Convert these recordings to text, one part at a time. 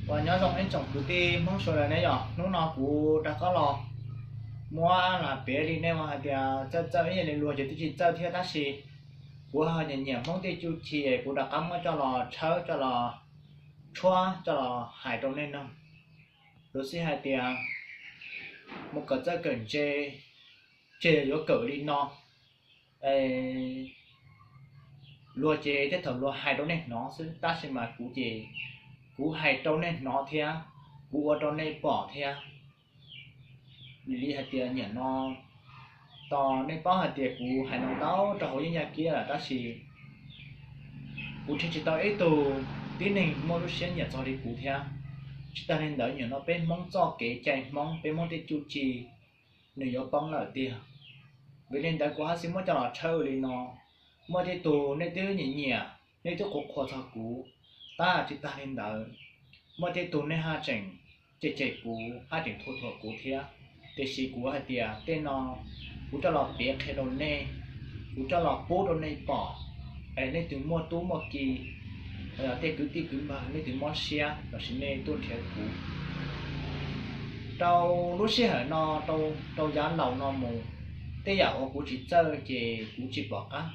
Uas nyob zoo ib tsoom kwv tij Hmoob sawv daws ne yom, hnub no kuv rov qab los muab lam piav li nej hais tias txawj txawj ib yam li luag ces twb tsis txawj thiab tab sis kuv ho nyiam nyiam Hmoob tej cuj ci es kuv rov qab muab coj los tshawb coj los tshuab coj los hais rau nej mloog. Luag sij hais tias mus kawm txawj kawm ntse, ces yuav kawm li no, luag ces tej thaum luag hais rau nej hnov xwb tab sis mas kuv ces kuv hais rau nej hnov thiab, kuv ua rau nej pom thiab. Vim li hais tias nyiam no, tos nej paub hais tias kuv hais no tau rau hauv yeeb yaj kiab lawm tab sis kuv nrhiav tsis tau ib tug tib neeg muaj lub siab nyiam txog li kuv thiab. Tsis tag li ntawd nyiam no peb Hmoob txoj kev cai Hmoob, peb Hmoob tej cuj ci nws yuav poob lawm tiag. Vim li ntawd kuv haj xij muab coj los tshawb li no. Muaj tej tug nej twb nyiam nyiam, nej twb qhuas qhuas txog kuv, tab tsis tag li ntawd muaj tej tug nej haj tseem cem cem kuv, haj tseem thuam thuam kuv thiab. Tiam sis kuv hais tias tej no kuv coj los piav qhia rau nej, kuv coj los pub rau nej pom, es nej twg muaj tub muaj ki, tej kwv tij kwv npawg nej twg mob siab los sis nej tuaj nrhiav kuv rau lub sij hawm no, rau yav laus no mus, tej yam uas kuv tsis txawj ces kuv tsis pom qab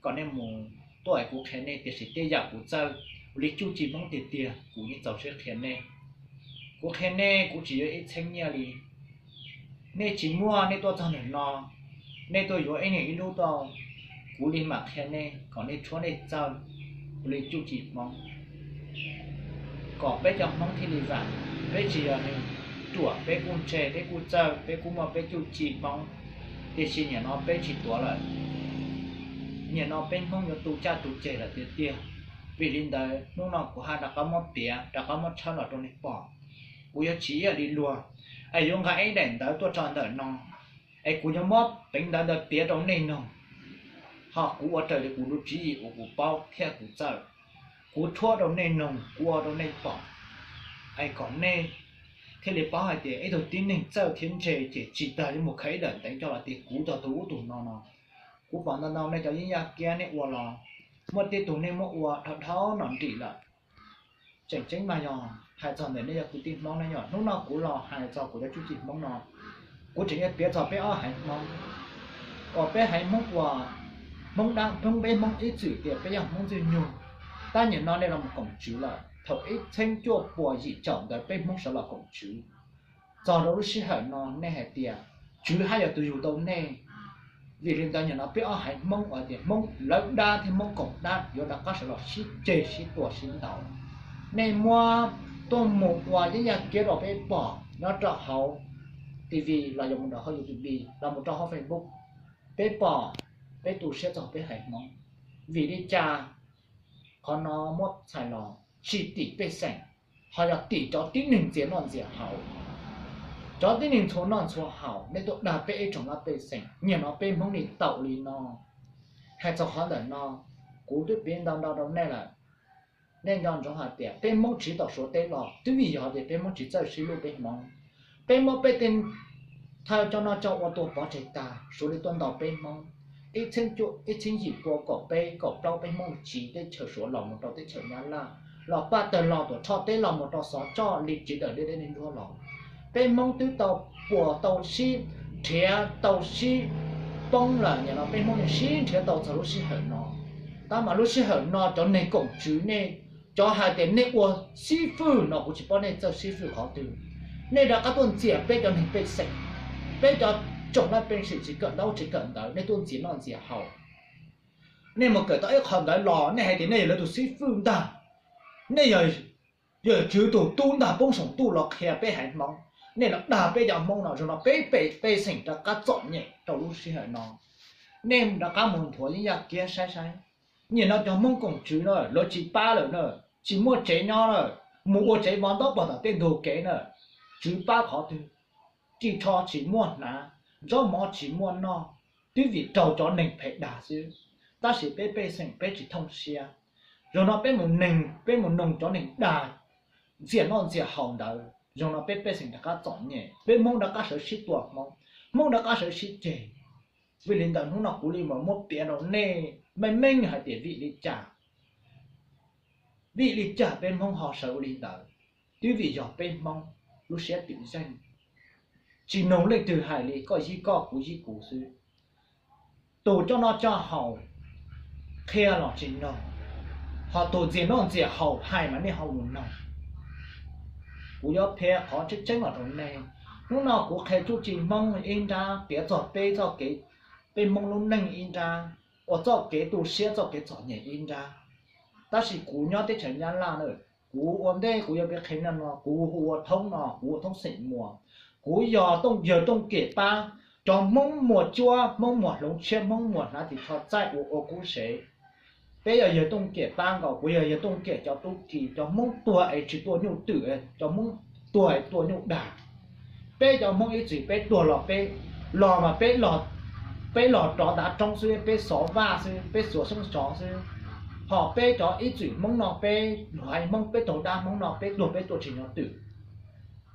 kom nej mus tuaj es kuv qhia nej, tiam sis tej yam kuv txawj, ua li cuj ci Hmoob tiag tiag kuv yeej txaus siab qhia nej. Kuv qhia nej kuv tsis yuav ib txheeb nyiaj li. Nej tsis muaj nej tuaj txog ntawm no, nej tuaj yuav ib niam ib lub tau, kuv li mam qhia nej kom nej tshuab nej txawj ua li cuj ci Hmoob, kom peb cov Hmoob thiaj li vam. Peb tsis yog neeg ruam, peb kuj ntse, peb kuj txawj, peb kuj muaj peb cuj ci Hmoob, tiam sis nim no peb tsis tuav lawm. Nim no peb Hmoob yuav tu caj tu ceg lawm tiag tiag. Vim li ntawd hnub no kuv haj rov qab muab piav, rov qab muab tshawb los rau nej pom. Kuv yuav tsis ib yam li luag es yuav nqa ib daim ntawv tuaj tso ntawm no es kuv yuav muab peev ntawv ntawd piav rau nej mloog, ho kuv ua raws li kuv lub tswv yim uas kuv paub thiab kuv txawj. Kuv tshuab rau nej mloog, kuv ua rau nej pom, es kom nej thiaj li paub hais tias ib tug tib neeg txawj thiab ntse ces tsis tas li mus khaws ib daim ntev coj los tias kuv txog tus ub tus no no. Kuv pom ntau ntau nej cov yeeb yaj kiab nej ua los muaj tej tug nej muab ua dhau dhau no nrim lawm. Tseem ceeb mas yog hais txog ntawm nej yog kwv tij Hmoob ne yom, hnub no kuv los hais txog kuv cov cuj ci Hmoob no, kuv tseem yuav piav txog peb ob haiv Hmoob uas peb haiv Hmoob uas Hmoob dab Hmoob, peb Hmoob ib txwm tias peb yog Hmoob Ntxwg Nyoog, tab nim no nej los koom tswv lawm. Thaum ib txheeb cuaj puas yim caum ntawd peb Hmoob sawv los koom tswv, txog rau lub sij hawm no nej hais tias tswv haj yog tus yug tau nej. Vim li ntawd nim no peb ob haiv Hmoob uas tias Hmoob lawv dab thiab Hmoob koom dab yuav rov qab sawv los sib ceg sib tua sib ntaus. Nej muab tuaj mus ua yeeb yaj kiab rau peb pom nyob rau hauv T V los yog mus rau hauv YouTube los mus rau hauv Facebook, peb pom, peb tu siab txog peb haiv Hmoob. Vim li cas qhov no muab txhais los tsis tim pej xeem, ho yog tim cov tib neeg ntxias noj ntxias haus. Cov tib neeg ntxhua noj ntxhua haus, nej tuaj dag peb ib tsoom laj pej xeem, nim no peb Hmoob li tau li no. Hais txog qhov ntawm no, kuv twb piav ntau ntau rau nej lawm. Nej nco ntsoov hais tias peb Hmoob tsiv tau Suav teb los twb vim yog tias peb Hmoob tsis txawj sib hlub peb Hmoob. Peb muab peb tej thawj coj noj coj ua tua pov tseg tag, Suav li tuaj ntaus peb Hmoob. Ib txhiab yim pua kaum peb kaum plaub peb Hmoob tsiv teb chaws Suav los mus rau teb chaws Nyab Laj, los paj tawg los Tuam Tshoj teb los mus rau Xov Tshoj li tsiv daws deb deb neeg nruab los. Peb Hmoob twb tau puas tau sib nrhiav tau sib poob lawm, nim no peb Hmoob yeej sib nrhiav tau txog lub sij hawm no. Tab mas lub sij hawm no cov neeg koom tswv nej, cov hais tias nej ua xib fwb no kuv tsis paub nej txawj xib fwb qhov twg. Nej rov qab tuaj ntxias peb cov neeg pej xeem, peb cov tsoom laj pej xeem tsis kawm ntaub tsis kawm ntawv, nej tuaj ntxias noj ntxias haus. Nej mus kawm tau ib qho ntawd los nej hais tias nej yog lawv tus xib fwb ntag, nej yog, yog tswv tus tub ntag poob saum ntuj los qhia peb haiv Hmoob. Nej los dag peb cov Hmoob no, zoo no peb pej xeem rov qab txom nyem rau lub sij hawm no. Nej rov qab mus nthuav yeeb yaj kiab saib saib, nim no cov Hmoob koom tswv na lawv tsis pab lawm na, tsis muaj tsev nyob lawm, mus ua tsev vov ntaub pog tom tej ntug kev na. Tswv pab qhov twg? Ris tsho tsis muaj hnav, zaub mov tsis muaj noj, twb vim raug cov neeg phem dag xwb. Tab sis peb pej xeem peb tsis thooj siab. Zaum no peb mus neeg, peb mus noog cov neeg dag, ntxias noj ntxias haus ntawd, zaum no peb pej xeem rov qab txom nyem, peb Hmoob rov qab sawv sib tua Hmoob, Hmoob rov qab sawv sib ceg. Vim li ntawd hnub no kuv li mas muab piav rau nej meej meej hais tias vim li cas Vim li cas peb Hmoob ho sawv ua li ntawd? Twb vim yog peb Hmoob lub siab twm zeej, tsis mloog leej twg hais li, koj yib koj kuv yib kuv xwb. Tus coj noj coj haus qhia los tsis mloog, ho tus ntxias noj ntxias haus hais mas nej ho mus mloog. Kuv yuav qhia qhov tseeb tseeb los rau nej. Hnub no kuv qhia txuj ci Hmoob ib nrab, piav txog peb txoj kev, peb Hmoob lub neej ib nrab, ua txoj kev tu siab txoj kev txom nyem ib nrab. Tab sis kuv nyob teb chaws Nyab Laj na, kuv ua ntej kuv yuav piav qhia no no, kuv hu ua Thoob no, kuv ua Thoob xeem Muas. Kuv yog Tooj, yawg Tooj Kiam pab cov Hmoob Muas Cuab, Hmoob Muas Hloov Tshiab, Hmoob Muas Hnav Tis Tsho Txaij uas ua kub sev. Peb yog yawg Tooj Kiam pab nkaus, kuv yog yawg Tooj Kiam cov tub ki, cov Hmoob tuag es tsis tua nyuj twm, cov Hmoob tuag es tua nyuj dag. Peb cov Hmoob ib txwm peb tuag los peb los mas peb los, peb los rov ntav roob xwb, peb xov vaj xwb, peb xuas xyoob xov xwb. Ho peb cov ib txwm Hmoob no peb luag haiv Hmoob peb taug dab Hmoob no peb tuag peb tuaj tsis nyob twm.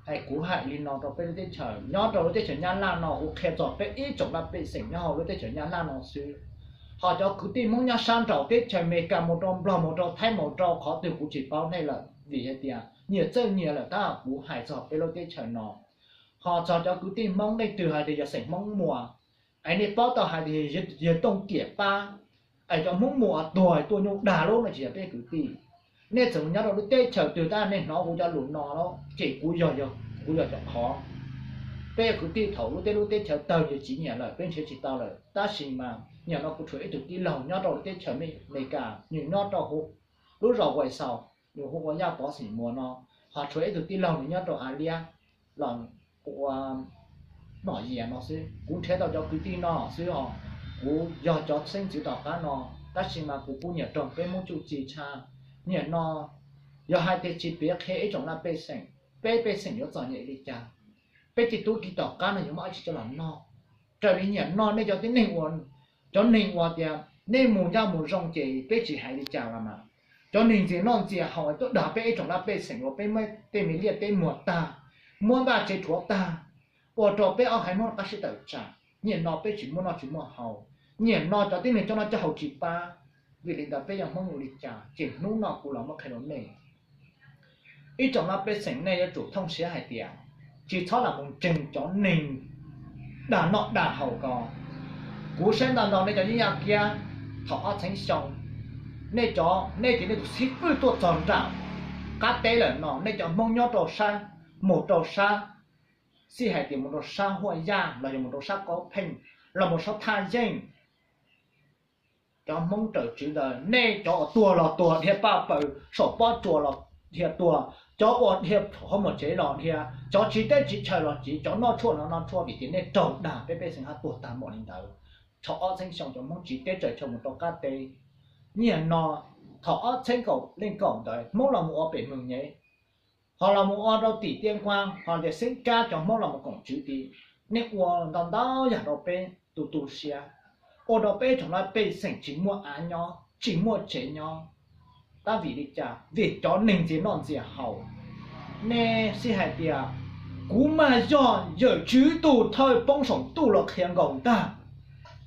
Es kuv hais li no rau peb lub teb chaws, nyob rau lub teb chaws Nyab Laj no, kuv qhia txog peb ib tsoom laj pej xeem nyob hauv lub teb chaws Nyab Laj no xwb. Ho cov kwv tij Hmoob nyob sab nraum teb chaws Amelikas mus rau Nplog mus rau Thaib mus rau qhov twg kuv tsis paub nej lawm, vim hais tias nyias txawj nyias lawm, tab kuv hais txog peb lub teb chaws no. Ho txog cov kwv tij Hmoob leej twg hais tias yog xeem Hmoob Muas, es nej paub tau hais tias yog Tooj Kiam pab, es cov Hmoob Muas tuag tuaj nyuj dag lub no tsis yog peb kwv tij. Nej txawm nyob rau lub teb chaws twg tab nej hnov kuv cov lus no lawm ces kuv yog, kuv yog cov qhov. Peb yog kwv tij thaum lub teb lub teb chaws tawg nyias txiv nyias lawm peb nrhiav tsis tau lawm, tab sis mas nim no kuv tshuav ib tug tij laug nyob rau lub teb chaws Amelikas, nws nyob rau lub zos Huais Xaus, nws hu ua Yaj Pov xeem Muas no. Ho tshuav ib tug tij laug nws nyob rau Av Liab los ua Nom Yias no xwb. Kuv nrhiav tau cov kwv tij no xwb os. Kuv yog cov xeeb ntxwv tom qab no, tab sis mas kuv kuj nyiam raug peb Hmoob txuj ci tshaj. Nim no yog hais tias tsis piav qhia ib tsoom laj pej xeem, peb pej xeem yuav txom nyem li cas? Peb tej tub ki tom qab no yuav muaj dab tsi coj los noj? Raws li nyiam no nej cov tib neeg ua, cov neeg ua tias nej mus ncaj mus zoo ces peb tsis hais li cas los mas, cov neeg ntxias noj ntxias haus tuaj dag peb ib tsoom laj pej xeem uas peb muab tej me liaj teb muag tag, muab vaj tse rhuav tag, ua rau peb ob haiv Hmoob qab siab tawm tsam. Nyiam no peb tsis muaj noj tsis muaj haus, nyiam no cov tib neeg coj noj coj haus tsis pab. Vim li ntawd peb yog Hmoob ua li cas? Ces hnub no kuv los muab qhia rau nej. Ib tsoom laj pej xeem nej yuav tsum thooj siab hais tias tsis txhob lam mus ntseeg cov neeg dag noj dag haus ko. Kuv saib ntau ntau nej cov Yeeb Yaj Kiab thaum ob txhiab xyoo, nej cov, nej ces nej tus xib fwb tuaj txog nram qab teb lawm no, nej cov Hmoob nyob rau sab, mus rau sab, xij hais tias mus rau sab Huaj Yaj los yog mus rau sab Kaub Pheej los mus sab Thaj Yeej, cov Hmoob raws tswv ntawd nej cov uas tuag los tuag dhia paj paws, saum pob tsuas los dhia tuag, cov uas dhia hauv mos tsev los dhia, cov tsiv teb tsiv chaw los tsiv, cov noj tshuaj los noj tshuaj, vim tias nej raug dag peb pej xeem hab tuag tag npaum li ntawd. Thaum ob txhiab xyoo cov Hmoob tsiv teb tsaws chaw mus rau qab teb. Nyiam no, thaum ob txhiab kaum leej kaum ntawd Hmoob los mus ua pem Mws Nyem, ho los mus ua rau tim Tiaj Nkuab, ho tias Xeeb Kab cov Hmoob los mus koom tswv tid. Nej ua ntau ntau yam rau peb tu tu siab, ua rau peb tsoom laj pej xeem tsis muaj av nyob tsis muaj tsev nyob. Tab vim li cas? Vim cov neeg ntxias noj ntxias haus. Nej xij hais tias kuv mas yog yawm tswv tus thawj poob saum ntuj los qhia nkaus ntag.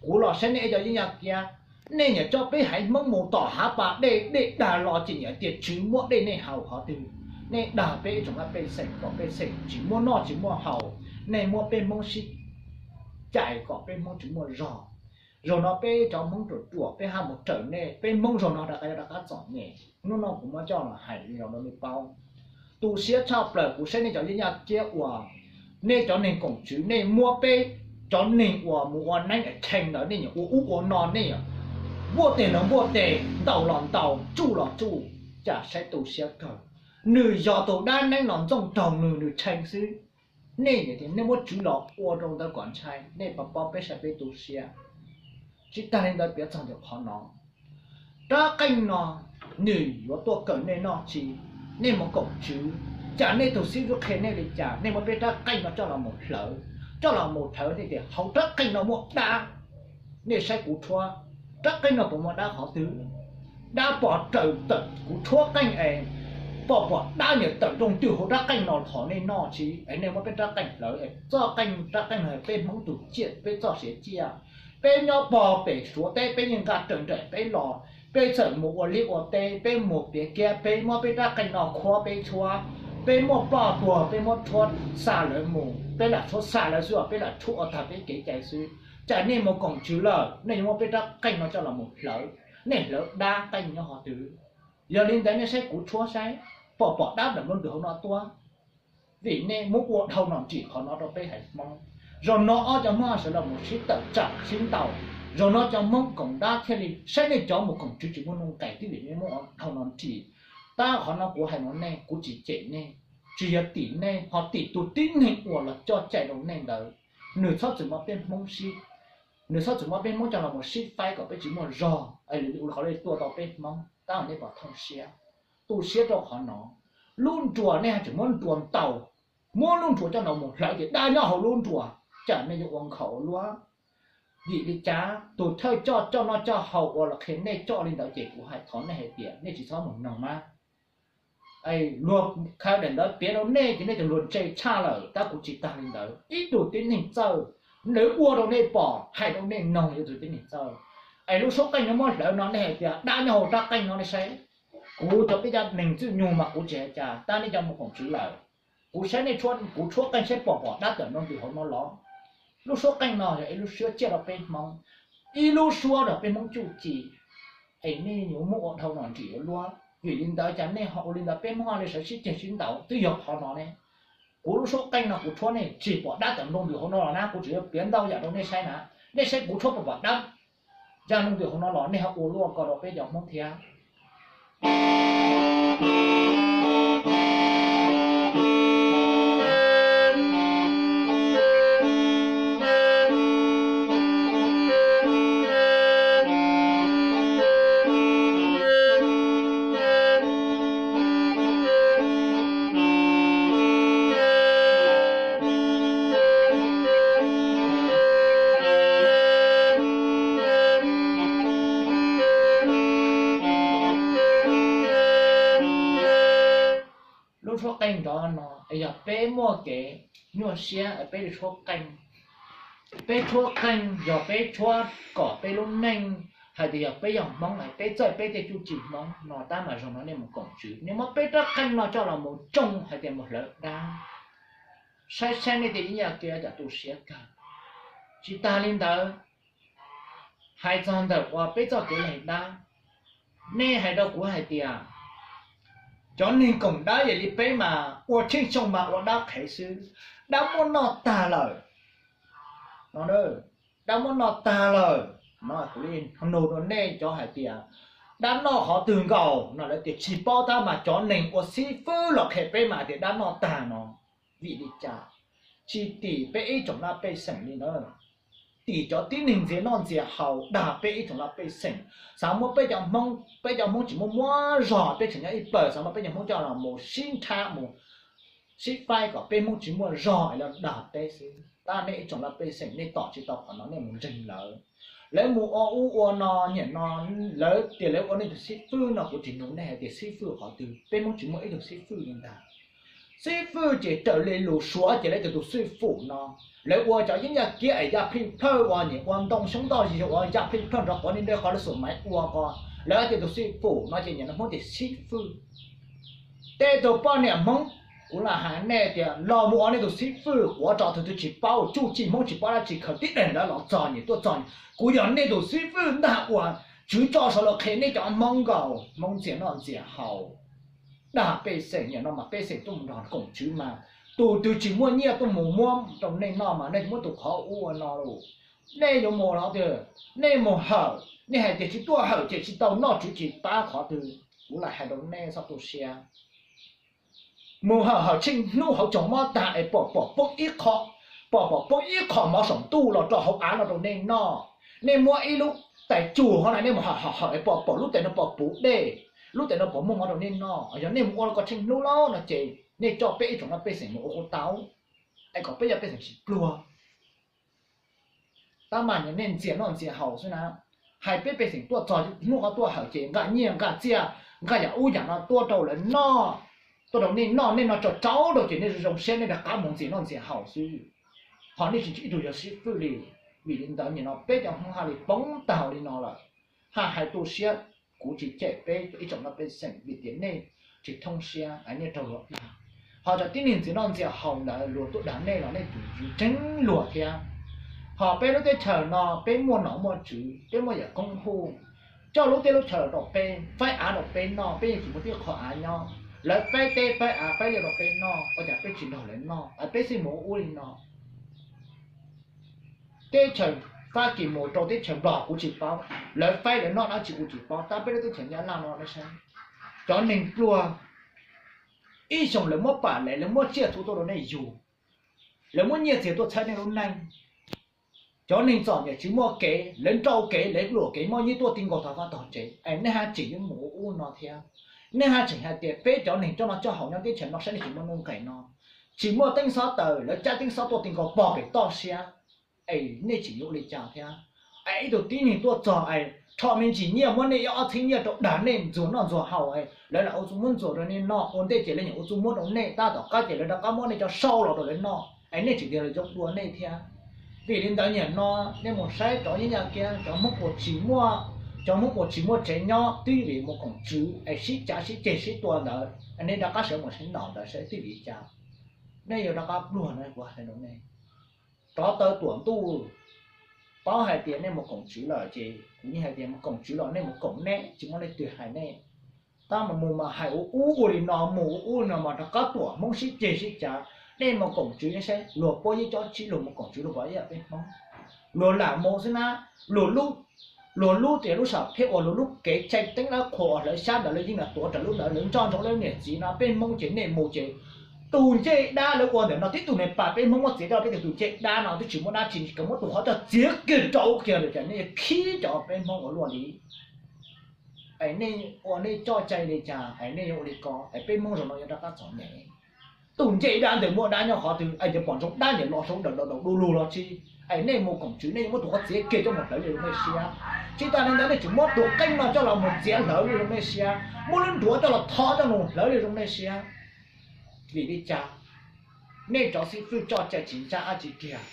Kuv los saib nej cov Yeeb Yaj Kiab, nej nyiam coj peb haiv Hmoob mus tom hav pas dej, dej dag los ces nyiam tias tswv muab dej nej haus qhov twg. Nej dag peb ib tsoom laj pej xeem kom pej xeem tsis muaj noj tsis muaj haus. Nej muab peb Hmoob sib cais kom peb Hmoob tsis muaj zog. Zaum no peb cov Hmoob ruam ruam peb hab mus raws nej, peb Hmoob zaum no rov qab yuav rov qab txom nyem. Hnub no kuv muab coj los hais li no rau nej paub. Tu siab tshaj plaws kuv saib nej cov Yeeb Yaj Kiab uas nej cov neeg koom tswv nej muab peb cov neeg uas mus ua neeb es tshee ntawd nej nyiam ua ub ua no, nej nvuaj tes los nvuaj tes, ntaus los ntaus, tsuj los tsuj, cas saib tu siab kawg. Nws yog tus dab neeb los ntxooj raug nws, nws tshee xwb. Nej, nej muab tswv los ua rau ntawd kom ntshai, nej puas paub peb saib peb tu siab? Tsis tag li ntawd piav txog ntawm qhov no, rab qeej no nws yuav tuaj kawm nej noj tsi? Nej mus koom tswv, cas nej tus xib fwb qhia nej li cas? Nej muab peb rab qeej no coj los mus hlawv, coj los mus hlawv, nej tias hauv rab qeej no muaj dab. Nej saib kuv rhuab rab qeej no puas muaj dab qhov twg? Dab pom raws tawm kuv rhuab qeej es pom pom dab nyiam tawm rooj twg hauv rab qeej no thov nej noj tsi? Es nej muab peb rab qeej hlawv, txoj qeej rab qeej no peb Hmoob tus ciaj, peb txoj sia ciaj. Peb nyob pog pem Suav teb peb yeej nqa raws nraim peb los, Peb txawm mus ua liaj ua teb, peb mus piav kiab, peb muab peb rab qeej no khuab peb tshuab, peb muaj ploj tuag peb muab tshuab xa lawv mus, peb lam tshuab xa lawv xwb os, peb lam tshuab ua tag peb kev cai xwb. Cas nej mus koom tswv lawm nej yuav muab peb rab qeej no coj los mus hlawv, nej hlawv dab qeej nyob qhov twg? Yog li ntawd nej saib kuv tshuab saib, pom pom dab ntawm nplooj ntws hauv no tuaj. Vim nej muab ua dhau nom ntsim qhov no rau peb haiv Hmoob. Zaum no ob cov Hmoob sawv los mus sib tawm tsam sib ntaus, zaum no cov Hmoob koom dab thiaj li saib nej cov mus koom tswv tsis muaj nuj nqis twb vim nej muab ua dhau nom ntsim. Tab qhov no kuv hais no nej, kuv tsis cem nej, tsis yog tim nej, ho tim tus tib neeg uas los coj cai rau nej ntawd. Nws txhob txwm muab peb Hmoob sib, nws txhob txwm muab peb Hmoob coj los mus sib faib kom peb tsis muaj zog es lwm qhov li tuaj tau peb Hmoob. Tab nej pom thooj siab, tu siab rau qhov no. Lub nruas nej haj tseem muab nruas ntaus, muab lub nruas coj los mus hlawv ces dab nyob hauv lub nruas, cas nej yuav ua nkhaus ua luab? Vim li cas tus thawj coj coj noj coj haus uas los qhia nej coj li ntawd ces kuv hais thov nej hais tias nej tsis txhob mus noog mas. Luag khaws daim ntawd piav rau nej ces nej cov luag ntse tshaj lawm, tab kuv tsis tag li ntawd. Ib tug tib neeg txawj, lawv ua rau nej pom, hais rau nej noog, yog tus tib neeg txawj. Es lub suab qeej no muab hlawv no nej hais tias dab nyob hauv rab qeej no nej saib. Kuv cov peb cov neeg txwj nyug mas kuv tsis hais cas, tab nej cov mus koom tswv lawm. Kuv saib nej, kuv tshuab qeej saib pom pom dab ntawm nplooj ntws hauv no los. Lub suab qeej no yog ib lub suab tsiaj rau peb Hmoob, ib lub suab rau peb Hmoob txuj ci. Es nej yuav muab ua dhau nom ntsim ua luab, vim li ntawd cas nej ho ua li ntawd peb Hmoob ho li sawv sib ceg sib ntaus twb yog qhov no ne. Kuv lub suab qeej no kuv tshuab nej tsis pom dab ntawm nplooj ntws hauv no los na, kuv tseem yuav piav ntau yam rau nej saib na. Nej saib kuv tshuab pom pom dab ntawm nplooj ntws hauv no los nej ho ua luaj ko rau peb cov Hmoob thiab. Lub tshuab qeej nrov no yog peb muaj kev nyuaj siab peb li tshuab qeej. Peb tshuab qeej yog peb tshuab kom peb lub neej hais tias yog peb yog Hmoob, peb txawj peb tej txuj ci Hmoob no, tab mas zaum no nej mus koom tswv, nej muab peb rab qeej no coj los mus tsoo hais tias mus hlawv dab. Saib saib nej tej ib yam kev cov tu siab kawg. Tsis tas li ntawd, hais txog ntawm uas peb txoj kev lees dab, nej hais rau kuv hais tias cov neeg koom dab yam li peb mas ua tsheej xyoo mas ua dab qhev xwb, dab muab noj tag lawm no. Dab muab noj tag lawm no, kuv li nug rau nej cov hais tias dab noj qhov twg nkaus no, lawv tias tsis paub, tab mas cov neeg ua xib fwb los qhia peb mas tias dab noj tag no. Vim li cas? Tsis tim peb ib tsoom laj pej xeem li ntawd, tim cov tib neeg ntxias noj ntxias haus dag peb ib tsoom laj pej xeem. Xav muab peb cov Hmoob, peb cov Hmoob tsis muaj muab zog, peb tseem nyob ib pawg, xav muab peb cov Hmoob coj los mus sib nrhab mus sib faib kom peb Hmoob tsis muaj zog es lawv dag peb xwb. Tab nej ib tsoom laj pej xeem nej tom tsis tau qhov no nej mus ntseeg lawv. Lawv mus ua ub ua no, niam no, lawv tias lawv ua nej tus xib fwb no, kuv tsis nug nej hais tias xib fwb qhov twg, peb Hmoob tsis muaj ib tug xib fwb li ntag. Xib fwb ces raws li lus Suav ces lawv tias tus xib fwb no, lawv ua cov yeeb yaj kiab es yaj plij plawj, ua niam ua ntoo xyoob ntoo yig, ua yaj plij plawj nrov quav niaj ntawd qhov lawv xum maiv ua ko, lawv tias tus xib fwb no ces niam no Hmoob tias xib fwb. Tej tus poj niam Hmoob, kuv lam hais nej tias los mus ua nej tus xib fwb, quav tso tus twg tsis paub, txuj ci Hmoob tsis paub dab tsi, khaws tib daim ntawd los txog nyias tuaj txog nyias, kuv yog nej tus xib fwb ntag uas tswv tso saum los qhia nej cov Hmoob nkaus, Hmoob ntxias noj ntxias haus, dag pej xeem. Niam no mas pej xeem tuaj mus nrog koom tswv mas, tus twg tsis muaj nyiaj tuaj mus muab rau nej noj mas nej muab tus qhov ub ua no los. Nej yuav mus los tias nej mus hawm, nej hais tias tsis tuaj hawm ces tsis tau noj, tswv tsis pab qhov twg, kuv lam hais rau nej txhob tu siab. Mus hawm hawm tsheej hnub hauv tsoom mob tag es pom pom poob ib qho, pom pom poob ib qho mov saum ntuj los rau hauv av no rau nej noj. Nej muab ib lub tais cug ho na nej mus hawm hawm hawm es pom pom lub tais no pom puv dej, lub tais no pom muaj mov rau nej noj. Yog nej mus ua li ko tsheej hnub lawm no ces nej coj peb ib tsoom no pej xeem mus ua kuj tau, es kom peb cov pej xeem tsis pluag. Tab mas nej ntxias noj ntxias haus xwb na. Hais peb pej xeem tuaj txog hnub qhov tuaj hawm ces nqa nyiaj nqa txiaj, nqa yam ub yam no tuaj rau lawv noj, tuaj rau nej noj, nej noj tsau tsau rau ces nej zoo zoo siab nej rov qab mus ntxias noj ntxias haus xwb. Ho nej tsis ib tug yog xib fwb li. Vim li ntawd nim no peb cov Hmoob haj li poob tag li no lawm. Haj hais tu siab, kuv tsis cem peb ib tsoom no pej xeem vim tias nej tsis thooj siab es nej raug luag dag. Ho cov tib neeg ntxias noj ntxias haus ntawd luag tuaj dag nej los nej tus tseeb luag thiab. Ho peb lub teb chaws no peb muaj nom muaj tswv, peb muaj yam koob huj, coj lub teb lub chaw rau peb, faib av rau peb noj, peb yeej tsis muaj tib qho av nyob. Lawv faib teb faib av faib liaj rau peb noj, ua cas peb tsis nrog lawv noj es peb xij mus ua ub li no? Teb chaws Fab Kis mus rau teb chaws Nplog kuv tsis paub, lawv faib lawv noj dab tsi kuv tsis paub, tab peb lub teb chaws Nyab Laj no nej saib, cov neeg pluag ib xyoos lawv muab pam lev, lawv muab tsiaj txhu tuaj rau nej yug, lawv muab nyiaj txiag tuaj txhawb nej lub neej. Cov neeg txom nyem tsis muaj kev, lawv nrau kev, lawv luam kev muaj nyiaj tuaj ti nkaus tog vaj tog tsev, es nej haj tseem yuav mus ua ub no thiab. Nej haj tseem hais tias peb cov neeg coj noj coj haus nyob teb chaws no saib nej tsis muaj nuj nqis no, tsis muaj teeb xob taws, lawv cab teeb xob tuaj ti nkaus pog pem toj siab, es nej tseem yuav ua li cas thiab? Es ib tug tib neeg tuaj txog es rho me ntsis nyiaj muab nej ib ob txhiab nyiaj rau dag nej ntxuag noj ntxuag haus, lawv lam ua txuj muab ntxuag rau nej noj, ua ntej ces lawv nyeem ua txuj muab rau nej, tab tom qab ces lawv rov qab muab nej cov sau los rau lawv noj, es nej tseem tias los zoo dua nej thiab. Vim li ntawd nim no nej mus saib cov nyob Yaj Kiab, cov Hmoob uas tsis muaj, cov Hmoob uas tsis muaj tsev nyob twb vim mus koom tswv es sib cav sib ceg sib tua ntawd, nej rov qab sawv mus sib ntaus ntawd saib twb vim li cas. Nej yuav rov qab pluag no kuv hais rau nej. Rov taw tuam ntuj, paub hais tias nej mus koom tswv lawm ces kuv yeej hais tias mus koom tswv los nej mus koom nej, tsis muaj leej twg hais nej. Tab mas mus mas hais ua ub ua li no, mus ua ub li no mas rov qab tuam Hmoob sib ceg sib cav. Nej mus koom tswv saib luag puab yeeb cob tsib luag mus koom tswv luag puas ib yam peb Hmoob? Luag lam mus xwb na, luag lub, luag lub tias lub sam phej uas luag lub kev tseem teeb lawv qhuas uas hlawv xyab ntawd lawv yeej lam tuav raws lub ntawd, lawv nco ntsoov lawv niam txiv no. Peb Hmoob ces nej mus ces tus ncej dab lawv ua ntawm no tib tug ne pas peb Hmoob muab txiav coj, peb tias tus ncej dab no twb tsis muaj dab tsi, kawg muab tus qhov coj txiav kiag rau kiag lawm ces nej yuav khib cov peb Hmoob ua luaj li. Es nej ua nej coj cai li cas es nej yuav ua li ko es peb Hmoob zaum no yuav rov qab txom nyem. Tus ncej dab ntawd muaj dab nyob qhov twg es cov pom ntsoov dab nyiam los saud daws daus du lug los tsis, es nej mus koom tswv nej yuav muab tus qhov txiav kiag coj mus hlawv li zoo nej siab. Tsis tas li ntawd nej tseem muab tus qeej no coj los mus txiav hlawv li zoo nej siab, muab lub nruav coj los tho coj mus hlawv li zoo nej siab. Vim li cas? Nej cov xib fwb coj cai tsis ntsaj dab tsi kiag,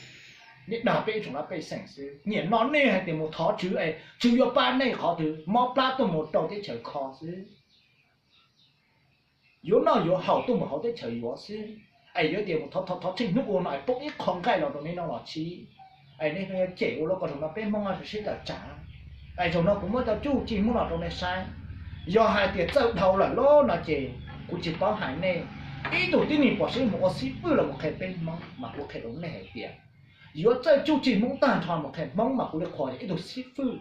nej dag peb ib tsoom laj pej xeem xwb. Nim no nej hais tias mus thov tswv es tswv yuav pab nej qhov twg? Mob plab tuaj mus rau teb chaws kho xwb, yuav noj yuav haus tuaj mus hauv teb chaws yuav xwb. Es yuav tias mus thov thov thov tsheej hnub ua no es poob ib qho nqaij los rau nej noj los tsis? Es nej yuav cem ua luaj ko? Zaum no peb Hmoob sib tawm tsam, es zaum no kuv muab cov txuj ci Hmoob los rau nej saib. Yog hais tias txawj dhau lawm lawm no ces kuv tsis paub hais nej. Ib tug tib neeg pom sib mus ua xib fwb los mus qhia peb Hmoob mas kuv qhia rau nej hais tias yuav txawj txuj ci Hmoob tag nrho mus qhia Hmoob mas kuv li qhuas yog ib tug xib fwb.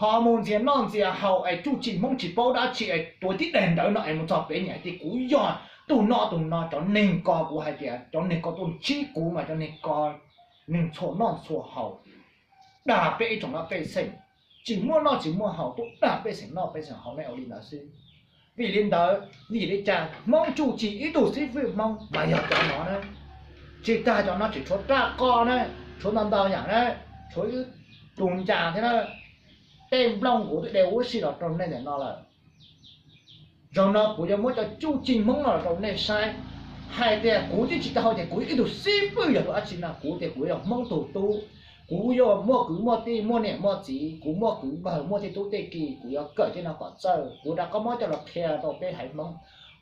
Ho mus ntxias noj ntxias haus es txuj ci Hmoob tsis paub dab tsi es tuav tib daim ntawv no es mus txog pem nyiam tias kuv yog tus no tus no. Cov neeg ko kuv hais tias cov neeg ko tuaj ntsib kuv mas cov neeg ko neeg ntxhua noj ntxhua haus, dag peb ib tsoom laj pej xeem, tsis muaj noj tsis muaj haus tuaj dag pej xeem noj pej xeem haus, nej ua li ntawd xwb. Vim li ntawd vim li cas Hmoob txuj ci ib tug xib fwb Hmoob mas yog cov no na. Tsis tas cov no tseem tshuav raj qoj na, tshuav ntau ntau yam na, tshuav tus ncas thiab na. Tej nplooj kuv twb de huv si los rau nej ntawm no lawm. Zaum no kuv yuav muab cov txuj ci Hmoob no los rau nej saib, hais tias kuv twb tsis tau hais tias kuv yog ib tug xib fwb yog tus dab tsi no, kuv tias kuv yog Hmoob tug tub, kuv yog muaj kwv muaj tij muaj niam muaj txiv, kuv muaj kwv npawg muaj tej tub tej ki, kuv yuav kawm tej no kom txawj, kuv rov qab muab coj los qhia rau peb haiv Hmoob,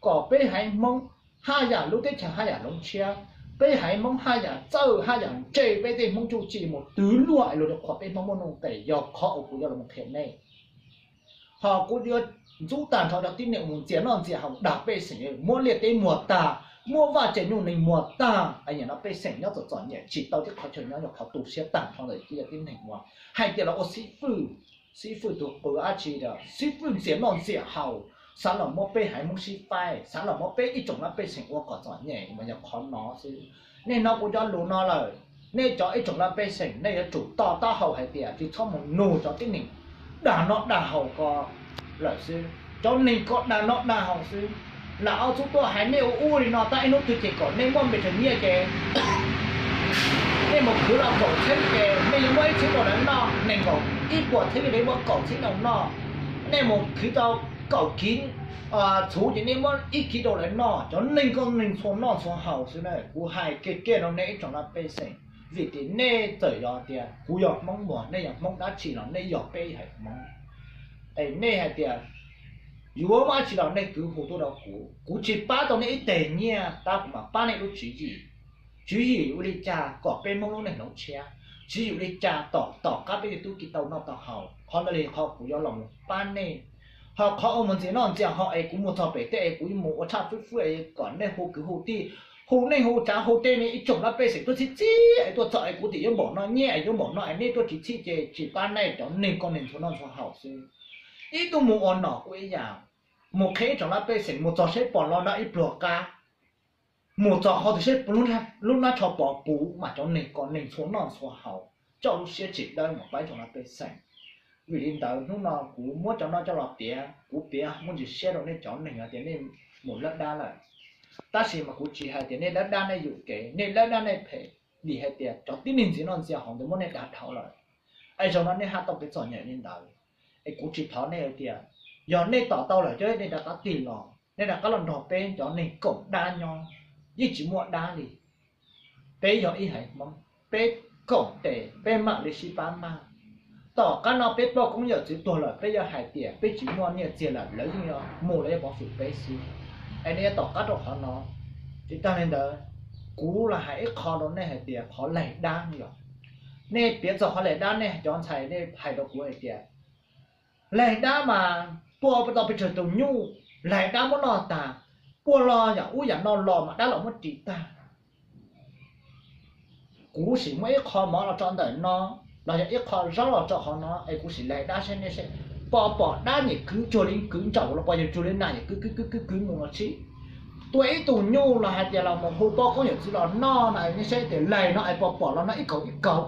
kom peb haiv Hmoob haj yam lub teb chaws haj yam hloov tshiab, peb haiv Hmoob haj yam txawj haj yam ntse peb tej Hmoob txuj ci mus twv luag es luag li qhuas peb Hmoob muaj nuj nqis, yog qhov uas kuv yuav los qhia nej. Ho kuv yuav ntxub tag nrho cov tib neeg mus ntxias noj ntxias haus dag pej xeem, muab liaj teb muag tag, muab vaj tse nyuj nees muag tag, es nim no pej xeem nyob txom txom nyem tsis tau tib qhov chaw nyob, yog qhov tu siab tag nrho ntawm cov tib neeg uas hais tias los ua xib fwb, xib fwb tus qw dab tsi, xib fwb ntxias noj ntxias haus, xav los muab peb haiv Hmoob sib faib, xav los muab peb ib tsoom laj pej xeem ua kom txom nyem mas yog qhov no xwb. Nej hnov kuv cov lus no lawm, nej cov ib tsoom laj pej xeem nej yuav tsum to taub hau hais tias tsis txhob mus nug cov tib neeg dag noj dag haus ko lawm xwb. Cov neeg ko dag noj dag haus xwb, lam ob txub tuaj hais nej ua ub li no, tab ib hnub twg ces kom nej muaj npe tseem nyiaj ces nej mus khwv los kaum txheeb ces nej yuav muab ib txheeb rau lawv noj, nees nkaum ib puas txheeb nej muab kaum txheeb rau noj. Nej mus khwv tau kaum kiv txhuv ces nej muab ib kiv rau lawv noj. Cov neeg ko neeg ntxhua noj ntxhua haus xwb na. Kuv hais kiag kiag rau nej ib tsoom laj pej xeem, vim tias nej txawm yog tias kuv yog Hmoob los nej yog Hmoob dab tsi los nej yog peb haiv Hmoob. Es nej hais tias yuav muaj dab tsi los nej kwv hu tuaj rau kuv, kuv tsis pab tau nej ib teg nyiaj tab kuv mam pab nej lub tswv yim. Tswv yim ua li cas kom peb Hmoob lub neej hloov tshiab, tswv yim ua li cas tom tom qab peb yuav tub ki tau noj tau haus. Qhov ntawd li qhov kuv yuav los mus pab nej. Ho qhov ua mus ntxias noj ntxias haus es kuv mus txog pem teb es kuv yuav mus ua tshaj fwb fwb es kom nej hu kwv hu tij, hu neej hu tsav hu tej nej ib tsoom laj pej xeem tuaj txhij txhij es tuaj txog es kuv tias yuav npaum no nyiaj es yuav npaum no es nej tuaj tsis txhij ces tsis pab nej cov neeg koj neeg ntxhua noj ntxhua haus xwb. Ib tug mus ua nom kuj ib yam, mus qhia ib tsoom laj pej xeem mus txog saib pom los nrog ib pluag qab, mus txog qhov twg saib lub hnab tsho pom puv mas cov neeg koj neeg ntxhua noj ntxhua haus, coj lub siab tsis dawb mus pab ib tsoom laj pej xeem. Vim li ntawd hnub no kuv muab cov no coj los piav, kuv piav muaj ntsis siab rau nej cov neeg hais tias nej mus lawb dab lawm. Tab sis mas kuv tsis hais tias nej lawb dab nej yuam kev, nej lawb dab nej phem, vim hais tias cov tib neeg ntxias noj ntxias haus ntawd muab nej dag dhau lawm. Es zaum no nej haj tau kev txom nyem li ntawd, es kuv tsis thov nej hais tias yog nej tom tau lawm ces nej rov qab tig los, nej rov qab los nrog peb cov neeg koom dab nyob, yeej tsis muaj dab li. Peb yog ib haiv Hmoob, peb koom tes peb mam li sib pab mag. Tom qab no peb poj koob yawm txwv tuag lawm peb yuav hais tias peb tsis muaj nyiaj txiag lawm lawv yeej yuav mus lawv yuav pov fwm peb xwb. Es nej yuav tom qab rau qhov no. Tsis tag li ntawd, kuv los hais ib qho rau nej hais tias qhov laig dab yog, nej piav txog qhov laig dab nej cov ntxhais nej hais rau kuv hais tias laig dab mas tua tau pes tsawg tus nyuj, laig dab muab noj tag, ua los yam ub yam no los mas dab los muab ris tag. Kuv sim muab ib qho mov los tso ntawm no, los yog ib qho zaub los tso qhov no es kuv sim laig dab seb nej seb puas pom dab nyiam kwv cuag li kwv ntsaum los puas yog cuag li nas yog kwv kwv kwv kwv kwv mus los tsis. Tua ib tug nyuj los hais tias los mus hu poj koob yawm txwv los noj no nej seb tias laig no es puas pom los noj ib kaug ib kaug.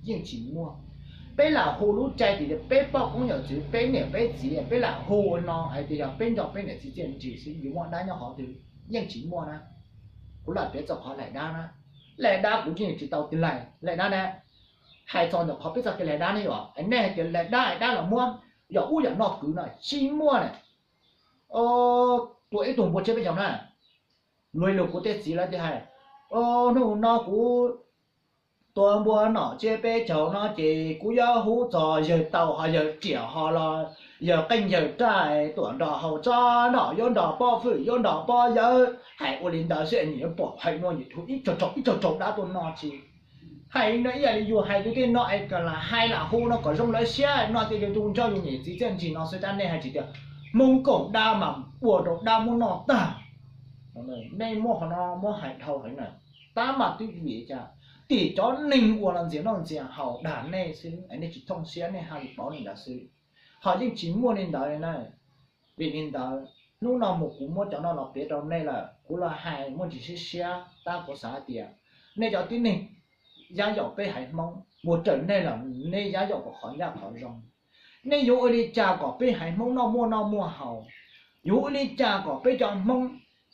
Yeej tsis muaj. Peb lam hu lub caij tias peb poj koob yawm txwv peb niam peb txiv peb lam hu no hais tias yog peb nco peb niam txiv txiaj ntsig xwb, yuav muaj dab nyob qhov twg? Yeej tsis muaj na. Kuv lam piav txog qhov laig dab na. Laig dab kuv yeej tsis tau tig laig laig dab na. Hais txog ntawm qhov peb txoj kev laig dab ne yom, nej hais tias laig dab laig dab los muab yam ub yam no kwv no tsis muaj na. Tua ib tug npua tsiab peb caug na, luag ib lus kuv tej txiv lawv tias hais, hnub no kuv tua npua nom tsiab peb caug no ces kuv yuav hu txog yawg tau ho yawg riam ho los yawg qeej yawg raj tuam nrog haus tsob nom yuav nrog pob fwm yuav nrog pob yawg, hais ua li ntawd xwb es nws yuav pom hais no nws hu ib co tsaug ib co tsaug dab tuaj noj tsis. Hais no ib yam li yus hais tus tej no es kom lam hais lam hu no kom zoo lawv siab no tias yus tus nco yus niam txiv txiaj ntsig no xwb tab nej hais tsis tias Hmoob koom dab mas ua rau dab muab noj tag. Nej muab qhov no muab hais dhau heev na. Tab mas twb vim cas tim cov neeg uas los ntxias noj ntxias haus dag nej xwb es nej tsis thooj siab nej haj li pauv li ntawd xwb. Ho yeej tsis muaj li ntawd li na. Vim li ntawd hnub no mus kuv muab cov no los piav rau nej lawm, kuv los hais muaj ntsis siab siab tab kuv xav hais tias nej cov tib neeg yab yaum peb haiv Hmoob mus raws nej los nej yab yaum kom qhov ncaj qhov zoo. Nej yuav ua li cas kom peb haiv Hmoob noj muaj noj muaj haus? Yuav ua li cas kom peb cov Hmoob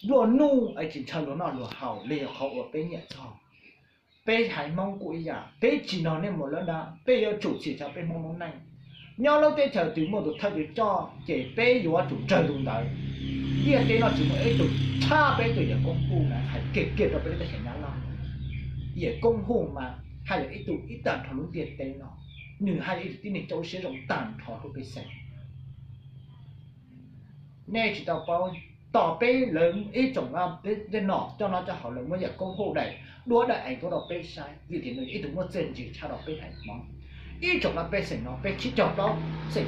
nplua nuj es tsis ntshaw luag noj luag haus li qhov uas peb nyiam txog? Peb haiv Hmoob kuj ib yam, peb tsis nrog nej mus lawm ntag, peb yuav tsum txhim tsa peb Hmoob lub neej. Nyob lub teb chaws twg muaj tus thawj tus coj ces peb yuav tsum raws tus ntawd. Ntiaj teb no tsis muaj ib tug tshaj peb tus yawm koob huj na, hais kiag kiag rau peb lub teb chaws Nyab Laj. Yawm koob huj mas haj yam ib tug ib tag nrho lub ntiaj teb no, nws haj yam ib tug tib neeg coj lub siab zoo tag nrho rau pej xeem. Nej tsis tau paub, tos peb lawv ib tsoom tej nom coj noj coj haus lawv muab yawm koob huj daim duab daim eev tuaj rau peb saib vim tias nws ib tug muaj txiaj ntsig tshaj rau peb haiv Hmoob. Ib tsoom no pej xeem no peb tsib caug plaub xeem,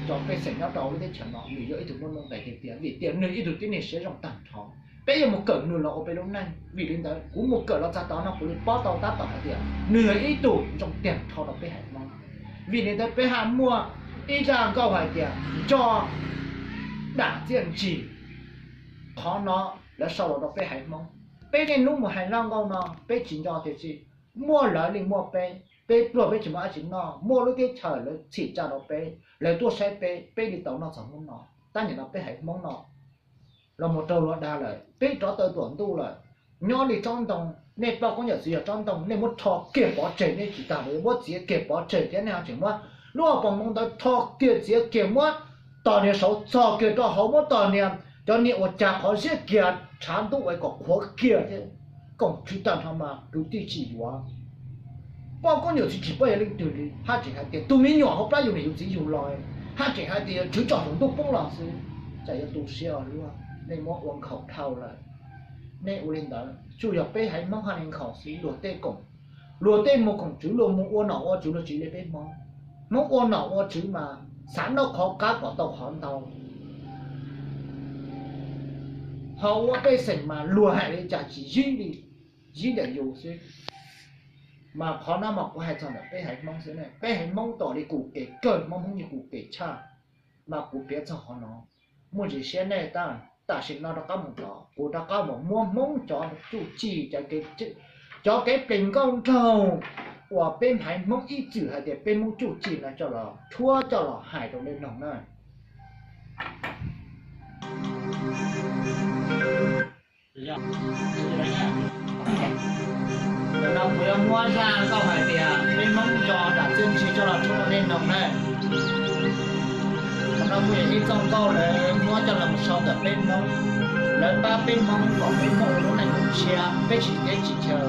cov pej xeem nyob rau lub teb chaws no nws yog ib tug muaj nuj nqis tiag tiag vim tias nws ib tug tib neeg siab zoo tag nrho. Peb yuav mus kawm nws los ua peb lub neej, vim li ntawd kuv mus kawm los txog tav no kuv li paub tau tab tom hais tias nws yog ib tug zoo tiag nrho rau peb haiv Hmoob. Vim li ntawd peb haj muaj ib zaj nkauj hais tias nco dam txiaj ntsig. Qhov no lawv sau los rau peb haiv Hmoob. Peb niaj hnub mus hais zaj nkauj no peb tsis nco tias tsis muaj lawv li muaj peb, peb pluag peb tsis muaj dab tsi noj, muaj lub teb chaws lawv txhim tsa rau peb, lawv tuaj saib peb, peb li tau noj txog hnub no. Tab nim no peb haiv Hmoob no los mus raug luag dag lawm, peb rov tawm tuam ntuj lawm. Nyob li tsob ntoo, nej poj koob yawm txwv yog tsob ntoo, nej muab rho kiag pov tseg, nej tsis tas li muab txiav kiag pov tseg thiab nej ho tseem muab lub hauv paus moo ntawd rho kiag txiav kiag muab tos niag saud txog kiag rau hauv, muab tos niag cov niag uas cag qhov ziab kiag tshav ntuj es kom qhuav kiag thiab. Koom tswv tag nrho mas kwv tij tsis yuav. Poj koob yawm txwv tsis paub yog leej twg li, haj tseem hais tias tus me nyuam hauv plab yug niam yug txiv yug los, Phaj tseem hais tias tswv tsom saum ntuj poob los xwb, cas yuav tu siab ua luaj, nej muab ua nkhaus dhau lawm. Nej ua li ntawd tsuas yog peb haiv Hmoob haj li nkhaus xwb, luag tej koom, luag tej mus koom tswv, luag mus ua nom ua tswv, luag tsis li peb Hmoob. Hmoob ua nom ua tswv mas xav noj qhov qab kom tau qhov ntau. Ho ua pej xeem mas luag hais li cas tsis yib li, yib ntawm yus xwb. Mas qhov no mas kuv hais txog ntawm peb haiv Hmoob xwb ne, peb haiv Hmoob tom li kuv kev kawg, Hmoob Hmoob li kuv kev tshaj. Mas kuv piav txog qhov no, muaj ntsis siab nej, tam sim no rov qab mus tod kuv rov qab mus muab Hmoob cov txuj ci, cov kev plees nkauj nraug uas peb haiv Hmoob ib txwm hais tias peb Hmoob txuj ci no coj los rhuav coj los hais rau nej mloog na. Ntawm no kuv yuav muab zaj nkauj hais tias peb Hmoob nco dam txiaj ntsig coj los rhuav rau nej mloog na. Qhov no kuj yog ib txoj nkauj lawv muab coj los sau ntawm peb Hmoob, lawv pab peb Hmoob kom peb Hmoob ua lub neej tshiab, peb tsis teb tsis chaw.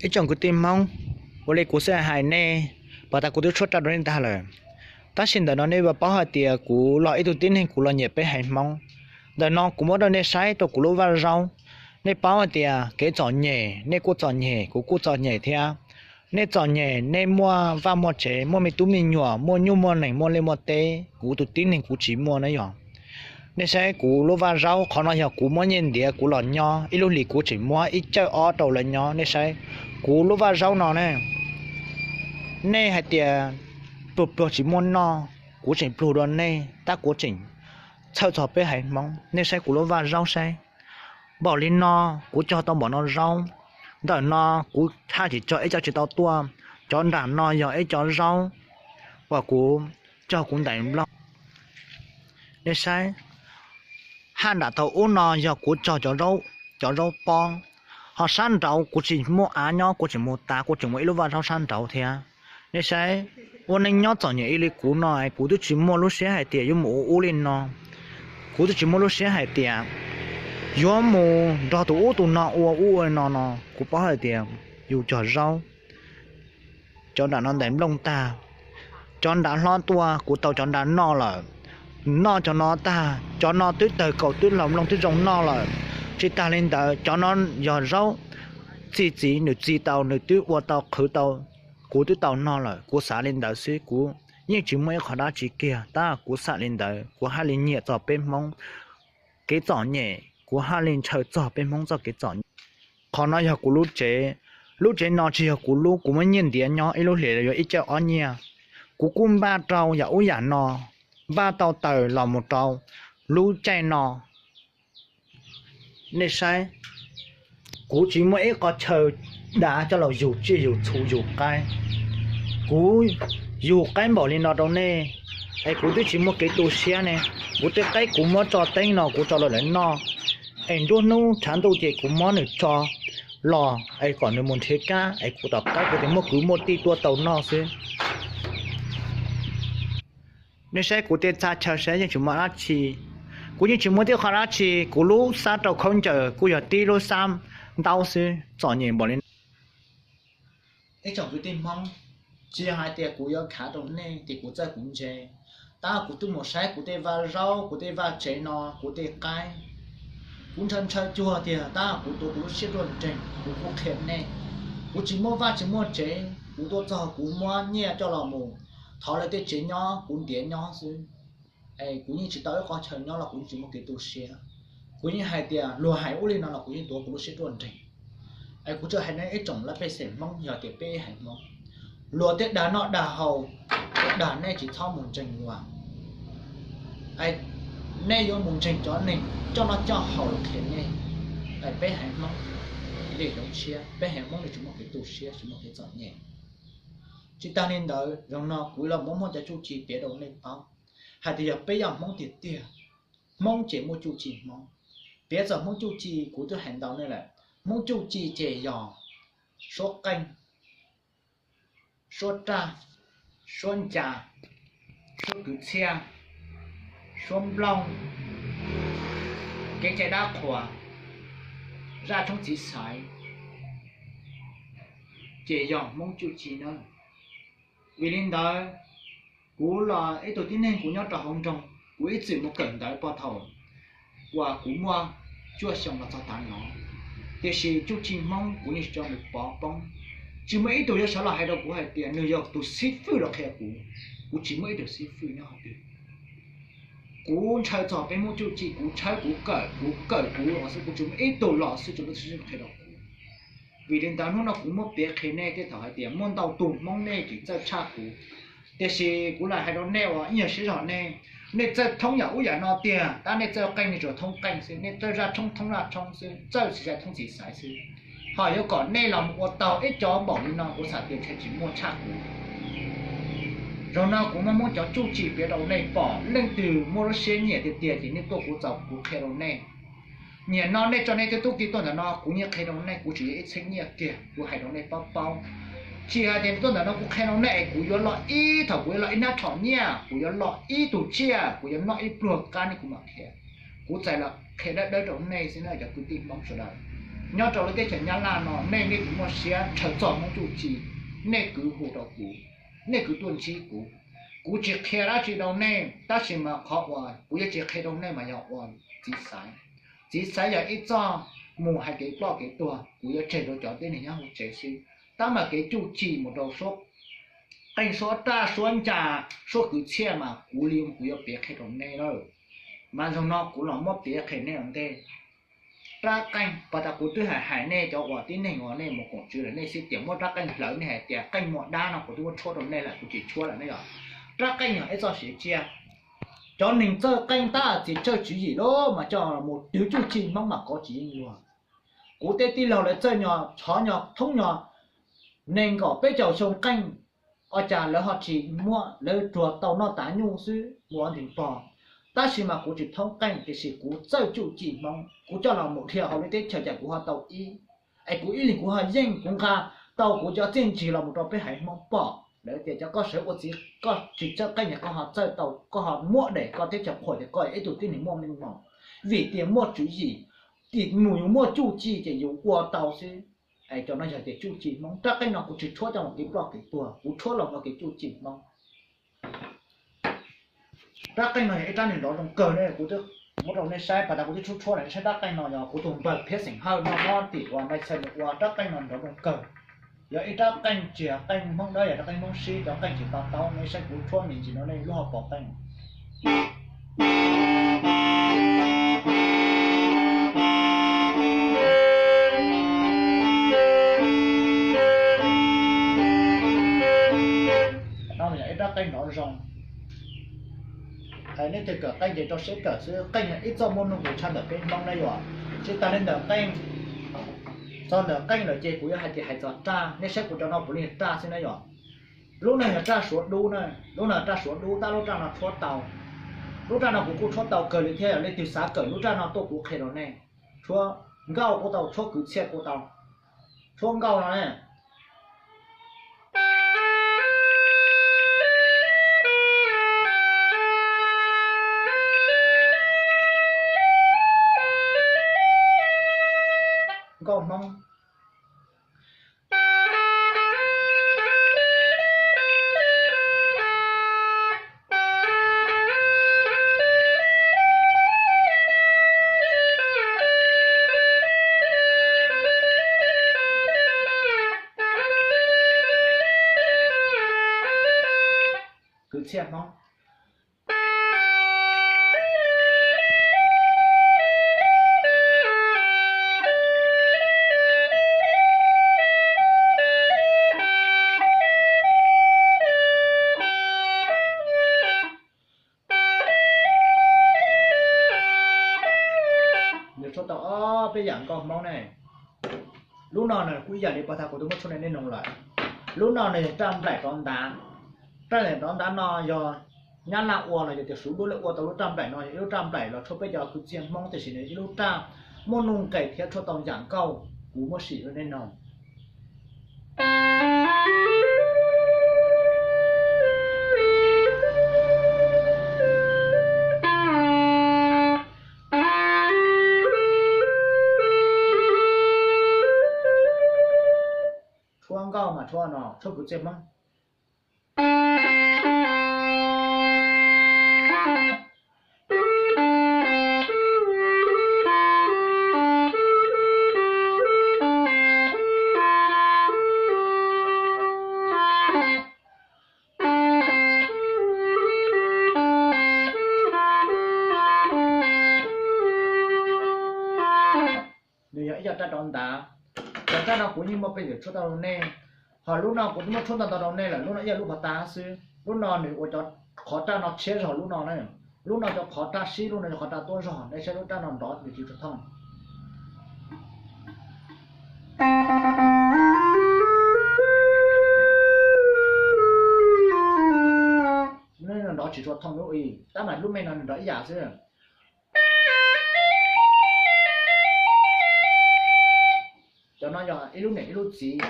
Ib tsoom kwv tij Hmoob, ua li kuv xav hais nej, pas tas kuv twb tshuab rau nej tag lawm. Tab sis ntawm no nej yuav paub hais tias kuv los ib tug tib neeg kuv los nyiam peb haiv Hmoob. Ntawm no kuv muab rau nej saib rau kuv lub vaj zaub. Nej paub hais tias kev txom nyem nej kuj txom nyem, kuv kuj txom nyem thiab. Nej txom nyem nej muaj vaj muaj tsev, muaj me tub me nyuam, muaj nyuj muaj nees, muaj liaj muaj teb, kuv tus tib neeg kuv tsis muaj na yog. Nej saib kuv lub vaj zaub, qhov no yog kuv muab nyiaj ntiav kuv los nyob, ib lub hlis kuv tseem muab ib cawj ob rau lawv nyob. Nej saib, Kuv lub vaj zaub no ne, nej hais tias pluag pluag tsis muaj noj, kuv tseem pluag dua nej, tab kuv tseem txhawj txog peb haiv Hmoob. Nej saib kuv lub vaj zaub saib, npaum li no kuv cog tau npaum no zaub. Ntawm no kuv haj tsis tso ib co tsis tau tuaj. Cov nram no yog ib co zaub uas kuv cog kuv ntais nplooj. Nej saib, haj nram thaum ub no yog kuv cog cov zaub pob, ho sab nraud kuv tsis muaj av nyob, kuv tseem mus tav, kuv tseem muaj ib lub vaj zaub sab nraud thiab. Nej saib, ua neej nyob txom nyem ib li kuv no es kuv twb tsis muaj lub siab hais tias yuav mus ua ub li no. Kuv twb tsis muaj lub siab hais tias yuav mus nrog tus ub tus no ua ub ua no no. Kuv paub hais tias yus cog zaub, cov nram no ntais nplooj tag, cov nram hlob tuaj kuv tau cov nram noj lawm. Noj cov no tag, cov no twb tawg kaus twb laus nplooj twb zoo noj lawm. Tsis tas li ntawd, cov no yog zaub txi txiv, nws txi tau, nws twb ua tau qhwv tau, kuv twb tau noj lawm. Kuv xav li ntawd xwb, kuv yeej tsis muaj ib qho dab tsi kiag, tab kuv xam li ntawd kuv haj li nyiam txog peb Hmoob kev txom nyem, kuv haj li ntshaw txog peb Hmoob txoj kev txom nyem. Qhov no yog kuv lub tsev, lub tsev no tsis yog kuv lub, kuv muab nyiaj ntiav nyob ib lub hlis yuav ib caug ob nyiaj. Kuv kuj npaj rau yam ub yam no, npaj tau taws los mus rau lub caij no. Nej saib, kuv tsis muaj ib qho chaw dav coj los yug tsiaj yug txhu yug qaib. Kuv yug qaib npaum li no rau nej, es kuv twb tsis muaj kev tu siab ne. Kuv tej qaib kuv muab tso teeb no kuv tso rau lawv noj, es nruab hnub tshav ntuj ces kuv muab nws tso los es kom nws mus nrhiav kab es kuv tom qab kuv thiaj muaj kwv muaj tij tuaj tau noj xwb. Nej saib kuv tej txaj chaw saib yeej tsis muaj dab tsi, kuv yeej tsis muaj tib qho dab tsi, kuv lub xab rau khaub ncaws kuj yog tib lub xab ntaub xwb, txom nyem npaum li no. Ib tsoom kwv tij Hmoob, tsis yog hais tias kuv yuav khav rau nej tias kuv txawj kuv ntse, tab kuv twb mus saib kuv tej vaj zaub, kuv tej vaj tsev no, kuv tej qaib, kuv ntshaw ntshaw cuag tiag, tab kuv tuav kuv lub siab ruaj nreeg, kuv kuj qhia nej. Kuv tsis muaj vaj tsis muaj tsev, kuv tuaj txog kuv muab nyiaj coj los mus thov lawv tej tsev nyob, kuv ntiav nyob xwb. Es kuv yeej tsis tau ib qho chaw nyob los kuv yeej tsis muaj kev tu siab. Kuv yeej hais tias luag hais ub li no los kuv yeej tuav kuv lub siab ruaj nreeg. Es kuv tsuas hais nej ib tsoom laj pej xeem Hmoob, yog tias peb haiv Hmoob, luag tej dag noj dag haus, dag nej tsis txhob mus ntseeg luag. Nej yuav mus ntseeg cov neeg coj noj coj haus los qhia nej. Es peb haiv Hmoob li hloov tshiab, peb haiv Hmoob li tsis muaj kev tu siab, tsis muaj kev txom nyem. Tsis tas li ntawd, zaum no kuv los muab muab cov cuj ci piav rau nej paub hais tias yog peb yog Hmoob tiag tiag, Hmoob ces muaj cuj ci Hmoob. Piav txog Hmoob cuj ci kuv twb hais ntau nej lawm, Hmoob cuj ci ces yog suab qeej, suab raj, suab ncas, suab kwv txhiaj, suab nplooj, kev cai dab qhuas, zaj tshoob txiv xaiv, ces yog Hmoob cuj ci na. Vim li ntawd, kuv los ib tug tib neeg kuv nyob rau hauv nroog, kuv ib txwm mus kawm ntawv puag thaum uas kuv muaj cuaj xyoo los txog tav no, tiam sis cuj ci Hmoob kuv yeej tsis tso nws pov poob. Tsis muaj ib tug yuav sawv los hais rau kuv hais tias nws yog tus xib fwj los qhia kuv. Kuv tsis muaj ib tug xib fwj nyob hauv twg. Kuv ntshaw txog peb Hmoob cuj ci, kuv tshawb kuv kawm, kuv kawm kuv los xwb, kuv tsis muaj ib tug los xwb tsis muaj tus xib fwj qhia rau kuv. Vim li ntawd hnub no kuv muab piav qhia nej tej thaum hais tias muaj ntau tus Hmoob nej tsis txawj tshaj kuv. Tiam sis kuv lam hais rau nej uas ib nyuag siab zog nej, nej txawj thoob yam ub yam no tiag, tab nej txawj qeej nej tsuas thoob qeej xwb, nej txawj zaj tshoob thoob zaj tshoob xwb, txawj txiv xaiv thoob txiv xaiv xwb. Ho yuav kom nej los ua tau ib co npaum li no kuv xav tias ntshe tsis muaj tshaj kuv. Zaum no kuv muab muab cov cuj ci piav rau nej pom, leej twg muaj lub siab nyiam tiag tiag ces nej tuaj kuv txaus kuv qhia rau nej. Nim no nej tso nej tej tub ki tuaj ntawm no kuv yeej qhia rau nej, kuv tsis yuav ib txheeb nyiaj kiag, kuv hais rau nej paub paub. Tsis hais tias tuaj ntawm no kuv qhia rau nej es kuv yuav los ib, thaum kuv yuav los ib hnab rhom nyiaj, kuv yuav los ib tug tsiaj, kuv yuav noj ib pluag qab nej kuv mam qhia. Kuv txais los qhia dawb dawb rau nej xwb na cov kwv tij Hmoob sawv daws. Nyob rau lub teb chaws Nyab Laj no nej leej twg muaj siab ntshaw txog Hmoob cuj ci, nej kwv hu rau kuv, nej kwv tuaj ntsib kuv. Kuv tsis qhia dab tsi rau nej, tab sis mas qhov uas kuv yuav tsis qhia rau nej mas yog ua txiv xaiv. Txiv xaiv yog ib txoj mus hais kev ploj kev tuag, kuv yuav tseg rau cov tib neeg nyob hauv tsev xwb. Tab mas kev cuj ci mus rau suab qeej suab raj suab ncas suab kwv txhiaj mas kuv li kuv yuav piav qhia rau nej lawm. Mas zaum no kuv los muab piav qhia nej ua ntej. Rab qeej, pas tas kuv twb hais hais nej cov uas tib neeg uas nej mus koom tswv lawm nej xij tias muab rab qeej hlawv, nej hais tias qeej muaj dab no, kuv twb muab tshuab rau nej lawm, kuv tsis tshuab lawm ne yom. Rab qeej yog ib txoj siv tsiaj. Cov neeg txawj qeej tab txiv tsawj tswv yim lawm mas coj mus twv tsuj ci Hmoob mas kov tsis yeej luag. Kuv tej tij laug lawv txawj nyo, tshov nyo, thoob nyo, nees nkaum peb caug xyoo qeej, ua cas lawv ho tsis muab, lawv tsuas tau noj tav nyuj xwb, mus ua ntees pog. Tab sis mas kuv tsis thoob qeej, tiam sis kuv txawj tsuj ci Hmoob, kuv coj los mus dhia hauv lub teb chaws cas kuv ho tau ib, es kuv ib leeg kuv ho yeej, kuv nqa tau kuv cov txiaj ntsig los mus rau peb haiv Hmoob pom. Lawv tias cov koj sawv ua txiv koj tsis txawj qeej es koj ho txawj tau, koj ho muab daim koj teb chaws qhuas tias koj yog ib tug tib neeg muaj meej mom, vim tias muaj tswv yim, mus yus muaj tsuj ci ces yus ua tau xwb. Es cov no yog tias tsuj ci Hmoob. Rab qeej no kuv tsis tshuab coj mus kev ploj kev tuag, kuv tshuab los ua kev tsuj ci Hmoob. Rab qeej no yog ib rab neeg nrov zoo kawg ne, kuv twb muab rau nej saib, pas tas kuv twb tshuab tshuab lawm, saib rab qeej no yog kuv tus npawg Phiab Xeem Hawj noj hlob tim uas Npaiv Txhawv nws ua, rab qeej no nrov zoo kawg. Yog ib rab qeej tsis yog qeej Hmoob dawb, yog rab qeej Hmoob sib, cov qeej tsis to taub, nej saib kuv tshuab me ntsis no nej lub ho pom qeej. No yog ib rab qeej nrov zoo. Hais nej twg kawm qeej ces rau siab kawm xwb, qeej yog ib txoj muaj nuj nqis tshaj ntawm peb Hmoob na yom. Tsis tas li ntawm qeej, txog ntawm qeej lawm ces kuv yuav hais tias hais txog raj, nej saib kuv cov no puav leej yog raj xwb na yom. Lub no yog raj suav dub na, lub no raj suav dub, tab lub raj no tshuab tau. Lub raj no kuv kuj tshuab tau kawg li thiab, yog leej twg xav kawm lub raj no tuaj kuv qhia rau nej. Tshuab nkauj kuj tau, tshuab kwv txhiaj kuj tau. Tshuab nkauj no ne, nkauj Hmoob. Kwv txhiaj Hmoob. Nws tshuab tau ob peb yam nkauj Hmoob ne. Lub no na kuj ib yam li pas tas kuv twb muab tshuab rau nej noog lawm. Lub no nws yog raj nplaim rov ntav. Raj nplaim rov ntav no yog nyab laj ua los yog tias suav dub lawv ua tau lub raj nplaim no, yog ib lub raj nplaim los tshuab peb cov kwv txhiaj Hmoob, tiam sis nws ib lub raj muaj nuj nqis thiab tshuab tau yam nkauj, kuv muab sim rau nej noog. Tshuab nkauj mas tshuab no, tshuab kwv txhiaj Hmoob. Nws yog ib co raj rov ntav. Cov raj no kuv yeej muaj peev xwm tshuab tau rau nej. Ho lub no kuv twb muab tshuab tau tau rau nej lawm, lub no ib yam lub pas tas xwb. Lub no nws ua cov qhov raj no tshiab zog lub no na. Lub no cov qhov raj sib, lub no cov qhov raj tuab zog, nej saib lub raj no nrov nws tsis tshua thooj. Lub no nrov tsis tshua thooj lub i, tab mas lub me no nws nrov ib yam xwb. Cov no yog ib lub niam ib lub txiv.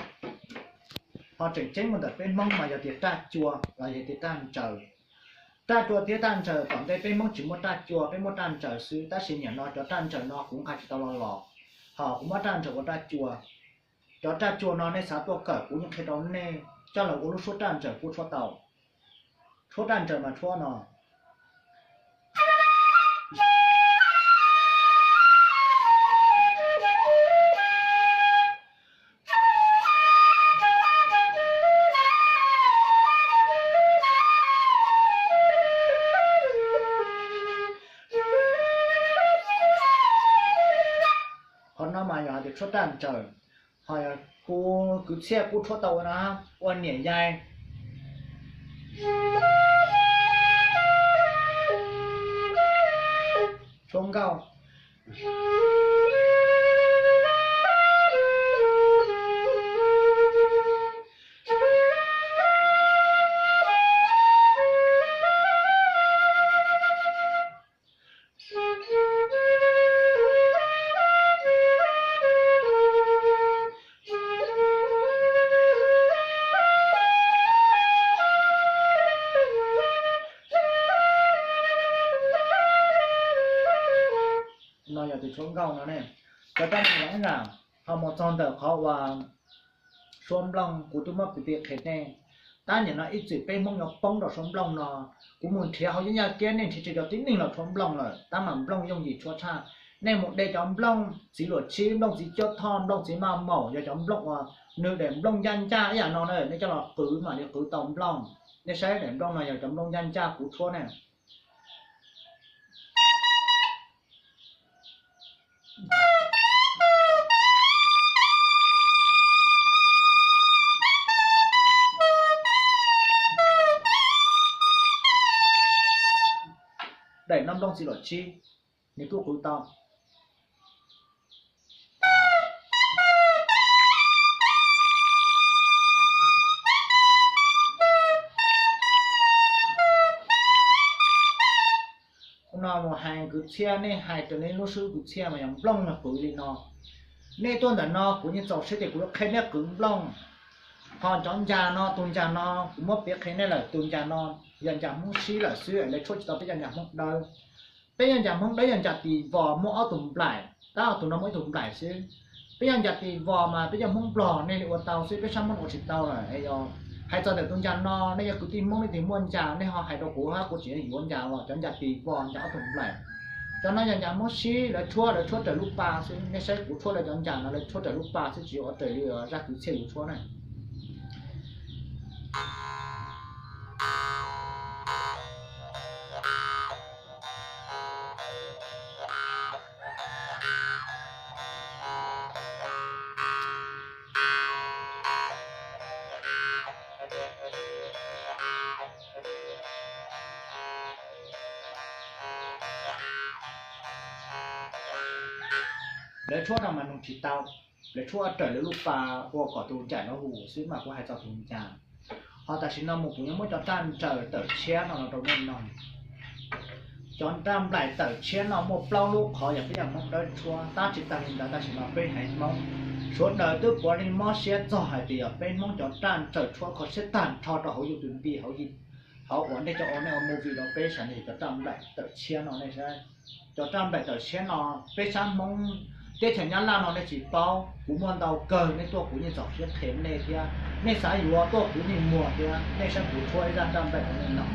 Ho tseem ceeb mus ntawm peb Hmoob mas yog tias raj cua los yog tias raj ntsaws. Raj cua thiab raj ntsaws, tom ntej peb Hmoob tsis muaj raj cua, peb muaj raj ntsaws xwb, tab sis niam no cov raj ntsaws no kuv nqa tsis tau los los, ho kuv muab raj ntsaws ua raj cua. Cov raj cua no nej xav tuaj kawm kuv yeej qhia rau nej, coj los ua lub suab raj ntsaws kuj tshuab tau. Tshuab raj ntsaws mas tshuab no. yog hais tias tshuab raj ntsaws, ho yog kuv kwv txhiaj kuj tshuab tau ua no, ua niam yais, tshuab nkauj. No yog tus tshuab nkauj no ne. Cov raj no ib yam, ho mus txog ntawm qhov uas suab nplooj kuv twb muab piv txwv qhia nej. Tab nim no ib txwm peb Hmoob yuav poob rau suab nplooj no, kuv mus nrhiav hauv Yob Yaj Kiab, nej nrhiav tsis tau tib neeg los tshuab nplooj lawm, tab mas nplooj yooj yim tshuab tshaj. Nej mus de cov nplooj txiv luam tshib, nplooj txiv cuab thoj, nplooj txiv maj maum, yog cov nplooj uas nws daim nplooj ncaj ncaj ib yam no na, nej coj los qwv mam li qwv tau nplooj. Nej saib daim nplooj no yog cov nplooj ncaj ncaj kuv tshuab na. Daim no nplooj txiv luam tshib, nws kuj qwv tau. Hnub no mus hais kwv txhiaj, nej hais raws li lub swb kwv txhiaj mas yog nplooj nws qwv li no. Nej tuaj ntawm no kuv yeej txaus siab tias kuv yuav qhia nej qwv nplooj. Ho cov ncas no, tus ncas no kuv muab piav qhia nej lawm, tus ncas no yog ncas Hmoob sib lawm xwb, lawv tshuab tsis tau peb cov ncas Hmoob dawb. Peb cov ncas Hmoob dawb yog ncas tis vos muaj ob tug nplaim, tab tus no muaj ib tug nplaim xwb. Peb cov ncas tis vos mas peb cov Hmoob Nplog nej li ua tau xwb, peb sab Hmoob ua tsis tau lawm. Hais txog ntawm tus ncas no, nej yog kwv tij Hmoob nej tias muaj ncas, nej ho hais rau kuv hab, kuv tsis yuav ncas los cov ncas tis vos ncas ob tug nplaim. Cov no yog ncas Hmoob sib, lawv tshuab, lawv tshuab raws lub pa xwb. Nej saib kuv tshuab lawv cov ncas no, lawv tshuab raws lub pa xwb, tsis ua raws li zaj kwv txhiaj yus tshuab na. Lawv tshuab no mas nug tsis tau, lawv tshuab raws lawv lub pa, ua kom tus ncas no hu xwb mas kuv hais txog tus ncas. Ho tam sim no mus kuv yuav muab cov raj ntsaws tawm tshiab no los rau nej no. Cov raj nplaim tawm tshiab no muaj plaub lub qhov yog peb yog Hmoob dawb tshuab, tab tsis tag li ntawd tam sim no peb haiv Hmoob sawv daws twb puav leej mob siab txog hais tias yog peb Hmoob cov raj ntsaws tshuab kho siab tag nrho rau hauv YouTube, hauv, hauv uas nej cov ua nej ua movie rau peb saib, nej cov raj nplaim tawm tshiab no nej saib. Cov raj nplaim tawm tshiab no, peb sab Hmoob teb chaws Nyab Laj no nej tsis paub, kuv muaj ntau kawg, nej tuaj kuv yeej txaus siab qhia nej thiab, nej xav yuav tuaj kuv yeej muag thiab. Nej saib kuv tshuab ib zaj raj nplaim rau nej no.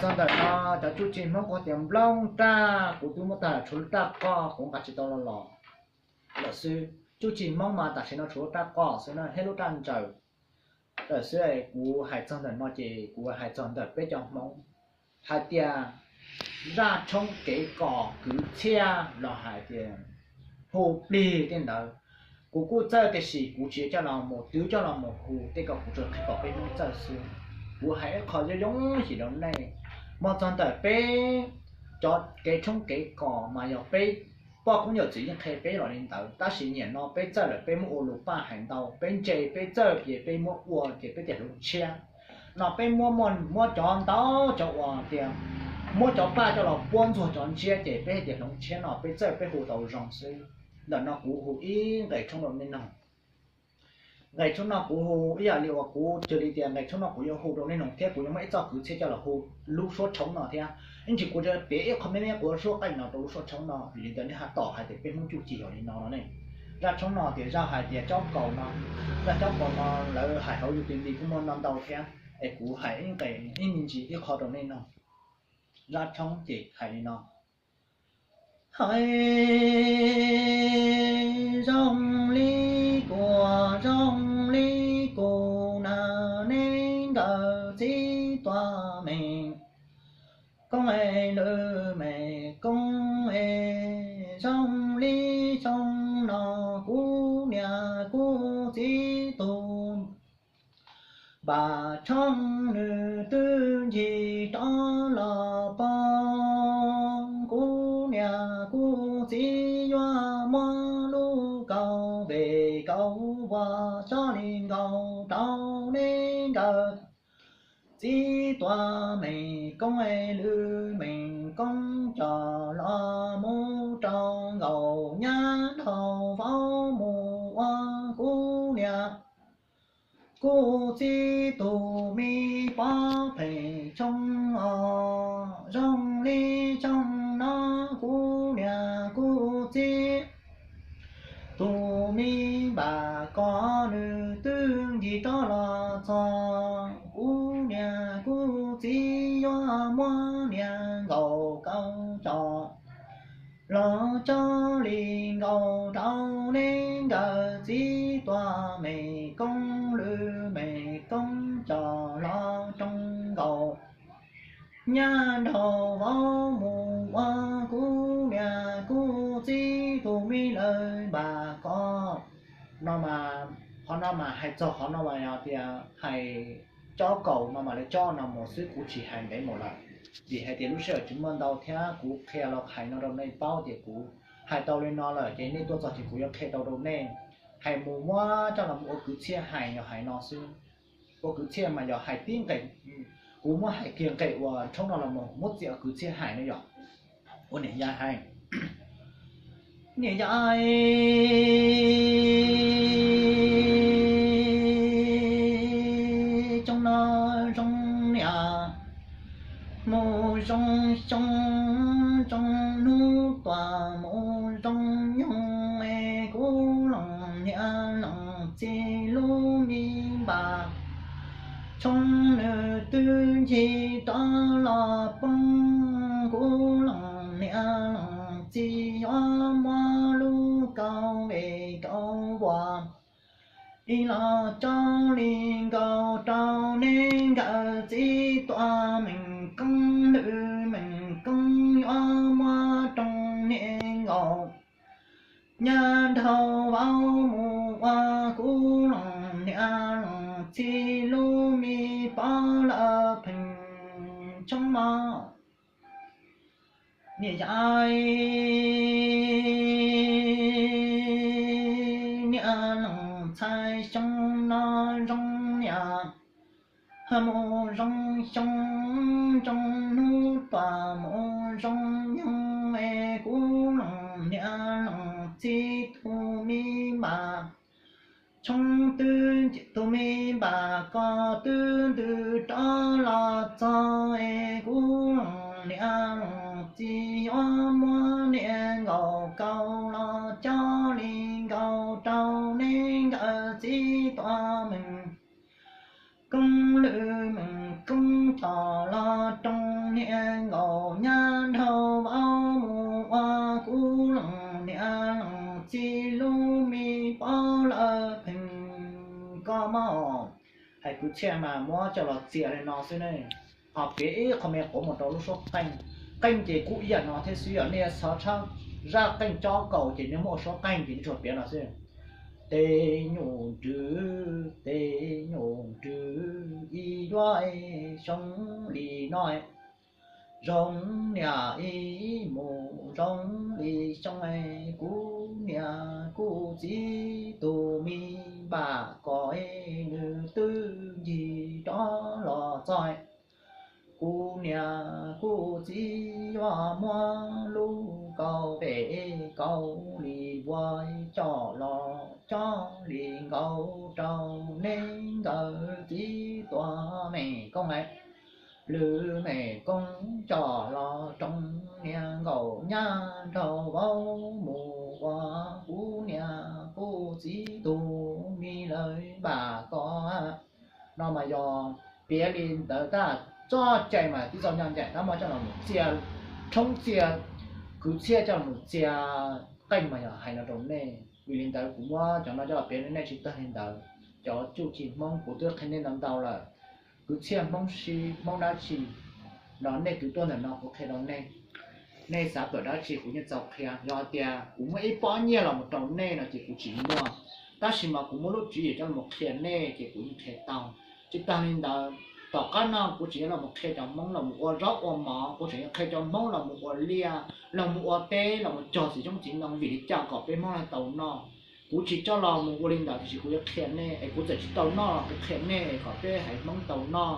Txog ntawm no cov txuj ci Hmoob kuj tias nplooj raj kuv twb muab tag tshuav lub raj qoj kuv nqa tsis tau los los lawm xwb. Txuj ci Hmoob mas tam sim no tshuav lub raj qoj xwb na, thiab lub raj ntsaws lawm xwb. Kuv hais txog ntawm no ces kuv hais txog ntawm peb cov Hmoob hais tias zaj tshoob kev kos kwv txhiaj los hais tias hu plig tej ntawd, kuv kuj txawj tiam sis kuv tsis coj los mus twv coj los mus hu tej ko, kuv tsuas qhia kom peb Hmoob txawj xwb. Kuv hais ib qho yooj yooj yim rau nej. Hmo txog ntawm peb cov kev tshoob kev kos mas yog peb poj koob yawm txwv yeej qhia peb los li ntawd, tab sis nim no peb txawj lawm peb muab ua lus paj hais ntau, peb ntse peb txawj ces peb muab ua ces peb tias hloov tshiab. No peb muab muab cov ntau cov uas tias muab cov paj coj los puab ntxuag cov ntsiab ces peb hais tias hloov tshiab no peb txawj peb hu tau zoo xwb. Ntawm no kuv hu ib nqe tshoob rau nej noog. Nqe tshoob no kuv hu ib yam li uas kuv cia li tias nqe tshoob no kuv yuav hu rau nej noog thiab kuv yuav muab ib txoj kwv txhiaj coj los hu lub suab tshoob no thiab. Ib ntsis kuv yuav piav ib qho me me kuv suab qeej no rau lub suab tshoob no vim li ntawd nej ho tom hais tias peb Hmoob txuj ci yog li no no ne. Zaj tshoob no tias zaj hais tias cob kaus no, zaj cob kaus no lawv hais hauv YouTube kuj muaj ntau ntau thiab, es kuv hais ib nqe ib me ntsis ib qho rau nej noog. Zaj tshoob ces hais li no. Hais zoo li kuv, zoo li kuv na, neb nkawd txiv tuam meem koob es lwm meem koob es zoo li xyoo no kuv niam kuv txiv tus npam tshoob nws twb ncig rov los poob, kuv niam kuv txiv yuav muab lub kaus pem kaus vag tsob li nkaus rau neb nkawd txiv tuam meem koob es lwm meem koob coj los mus rau nkaus nyab dhau vauv mus ua kuv niam kuv txiv tus me pob pheem tshoob os, zoo li xyoo no kuv niam kuv txiv tus me npam kos nws twb ncig rov los txog, kuv niam kuv txiv yuav muab niam nkaus kaus coj los tsob li nkaus rau neb nkawd txiv tuam meem koob, lwm meem koob coj los rau nkaus nyab dhau vauv mus ua kuv niam kuv txiv tus me lawv npam kos. No mas, qhov no mas hais txog qhov no mas yog tias hais cob kaus no mas lawv cob no mus xwb, kuv tsis hais ntev mus lawm, vim hais tias lub sij hawm tsis muaj ntau thiab kuv qhia los hais no rau nej paub tias kuv hais tau li no lawm ces nej tuaj txog ces kuv yuav qhia tau rau nej. Hais mus muab coj los ua kwv txhiaj hais yog hais no xwb. Ua kwv txhiaj mas yog hais tib nqe, kuv muab hais kiag nqe uas tshoob no los mus muab txia kwv txhiaj hais no yog. Ua niam yau hais, niam yau, xyoo no zoo niam, mus zoo xyoo, zoo hnub tuaj mus zoo nyoog es kuv leej niam leej txiv lub me npam tshoob nws twb ncig rov los poob, kuv leej niam leej txiv yuav muab lub kaus pem kaus vag ib los tsob li nkaus rau neb nkawd txiv tuam meem koob, lwm meem koob yuav muab rau neb nkaus nyab dhau vauv mus ua kuv leej niam leej txiv lub me pob lawv pheej tshoob mog. Niam yau, niam leej ntxhais xyoo no zoo niam, mus zoo xyoo, zoo hnub tuaj mus zoo nyoog es kuv leej niam leej txiv tus me npam tshoob twb, tus me npam kos twb ntws rov los txog es kuv leej niam leej txiv yuav muab niam nkaus kaus los coj li nkaus rau neb nkawd txiv tuam meem koob, lwm meem koob coj los rau niam nkaum nyab nrhau vauv mus ua kuv leej niam leej txiv lub me paub lawm pheej koj mog. Hais kwv txhiaj mas muab coj los txias li no xwb ne. Ho piav ib qho me quav mus rau lub suab qeej. Qeej ces kuj ib yam no thiab xwb, yog nej xav tshab zaj qeej cob kaus ces nej muab ua suab qeej ces nej tsuas piav no xwb. Tes nyuj rwv, tes nyuj rwv ib yuav xyoo li no, zoo niam ib mus zoo li xyoo, kuv niam kuv txiv tus me npam ko, nws twb ncig rov los txog. Kuv niam kuv txiv yuav muab lub kaus pem kaus li npua coj los cob li nkaus rau neb nkawd txiv tua me koob. Lwm me koob coj los roos niam nkaum nyab nraug vauv mus ua kuv niam kuv txiv tus me lawv npam ko. No mas yog piav li ntawd tag, txoj cai mas tib txoj nyob ncaim tab muab coj los mus txia, rhoob txia, kwv txhiaj coj los mus txia qeej mas yog hais no rau nej. Vim li ntawd kuv muab cov no coj los piav rau nej tsis tag li ntawd. Cov txuj ci Hmoob kuv twb qhia nej ntau ntau lawm. Kwv txhiaj Hmoob sib Hmoob dab tsi no nej twb tuaj ntawm no kuv qhia rau nej. Nej xav kawm dab tsi kuv yeej txaus qhia. Yog hais tias kuv muaj ib pob nyiaj los mus rau nej no ces kuv tsis muaj, tab sis mas kuv muaj lub tswv yim coj los qhia nej ces kuv yeej qhia tau. Tsis tag li ntawd, tom qab no kuv tseem yuav los mus qhia cov Hmoob los mus ua zaub ua mov, kuv tseem yuav qhia cov Hmoob los mus ua liaj, los mus ua teb, los mus cog txiv xyoob txiv ntoo vim li cas kom peb Hmoob los tau noj. Kuv tsis coj los mus ua li ntawd tiam sis kuv yuav qhia nej, es kuv txawm tsis tau noj los kuv qhia nej kom peb haiv Hmoob tau noj.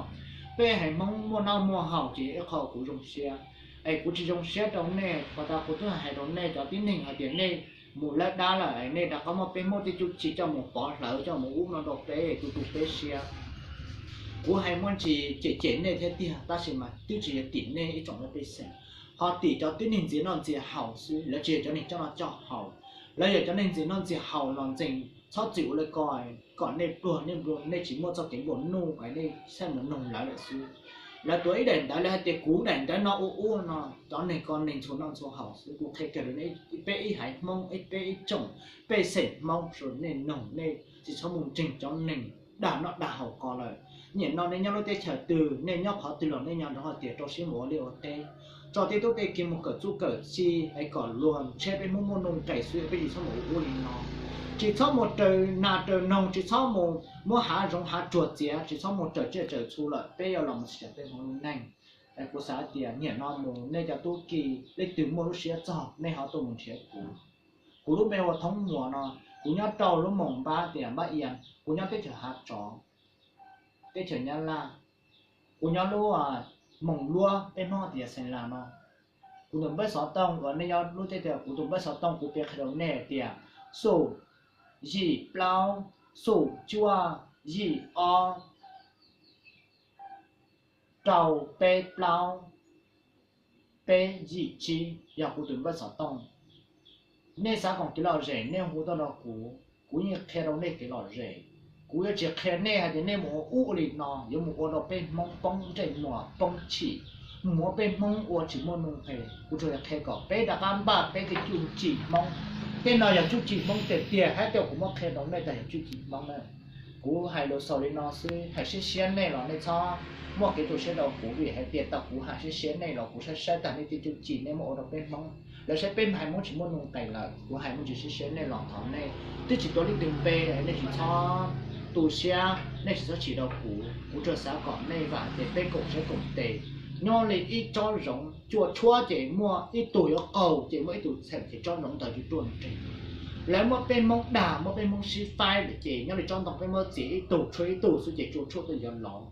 Peb haiv Hmoob muaj noj muaj haus ces ib qho kuv zoo siab. Es kuv tsis zoo siab rau nej, qhov tas kuv twb hais rau nej cov tib neeg hais tias nej mus lawb dab lawm es nej rov qab muab peb Hmoob tej txuj ci coj mus pov hlawv coj mus ub no rau peb tu tu peb siab. Kuv hais muaj ntsis cem cem nej thiab tiag, tab sis mas twb tsis yog tim nej ib tsoom lub pej xeem, ho tim cov tib neeg ntxias noj ntxias haus xwb, lawv tsis yog cov neeg coj noj coj haus. Lawv yog cov neeg ntxias noj ntxias haus los ntxeev txhob txwm ua li ko, kom nej pluag nej nplua, nej tsis muaj txoj kev nplua nuj es nej txhaj mus noog lawv lawm xwb. Lawv tuav ib daim ntawv, lawv hais tias kuv daim ntawv no ua ub no, cov neeg ko neeg ntxhua noj ntxhua haus xwb. Kuv qhia kiag rau nej, peb ib haiv Hmoob, peb ib tsoom pej xeem Hmoob, nej noog, nej tsis txhob mus ntseeg cov neeg dag noj dag haus ko lawm. Nim no nej nyob lub teb chaws twg, nej nyob qhov twg los nej nco ntsoov hais tias rau siab mus ua liaj ua teb, tso tej tub tej ki mus kawm txuj kawm ci es kom luag ntshe peb Hmoob muaj nuj nqis xwb, peb tsis txhob mus ua ub li no. Tsis txhob mus raws nas raws noog, tsis txhob mus muab hav zoov hav tsuag txiav, tsis txhob mus raws tsiaj raws txhu lawm, peb yuav los mus txhim peb Hmoob lub neej. Es kuv xav tias nim no mus nej cov tub ki leej twg muaj lub siab txog nej ho tuaj mus nrhiav kuv. Kuv lub npe hu ua Thoob Muas no, kuv nyob rau lub moos npab tias npab ia, kuv nyob teb chaws Hav Tsov, teb chaws Nyab Laj. Kuv nyob lub moos luab peb Hmoob tias Xeem Las no. Kuv tus npawb xov tooj uas nej nyob lub teb chaws, kuv tus npawb xov tooj kuv piav qhia rau nej tias xum yim plaub, xum cuaj, yim ob, rau peb plaub, peb yim tsib, yog kuv tus npawb xov tooj. Nej xav koom kev lom zem nej hu tuaj rau kuv, kuv yeej qhia rau nej kev lom zem. Kuv yuav tsis qhia nej hais tias nej mus ua ub ua li no yuav mus ua rau peb Hmoob poob ntsej muag poob chim, mus ua peb Hmoob ua tsis muaj nuj nqis. Kuv tsuas yog qhia kom peb rov qab npaj peb tej txuj ci Hmoob. Tej no yog txuj ci Hmoob tiag tiag, hab tej kuv muab qhia rau nej tas yog txuj ci Hmoob na. Kuv hais lus xaus li no xwb, hais siab siab nej los nej txhob muaj kev tu siab rau kuv vim hais tias tau kuv hais siab siab nej los kuv saib saib tag nej tej txuj ci nej muab ua rau peb Hmoob, lawv saib peb haiv Hmoob tsis muaj nuj nqis lawm. Kuv hais muaj ntsis siab siab nej los thov nej twb tsis tuav leej twg npe, nej tsis txhob tu siab, nej tsis txhob chim rau kuv. Kuv tsuas xav kom nej vam tias peb koom siab koom tes, nyob li ib tsob zoov, cua tshuab ces muaj ib tug yuav qaug, ces muaj ib tug txheem, ces tsob zoov ntawd yuav ruaj nreeg. Lawv muab peb Hmoob dag, muab peb Hmoob sib faib lawm ces nyob li tsob ntoo peb muab txiav ib tug tshuab ib tug xwb ces cua tshuab tuaj yuav lov.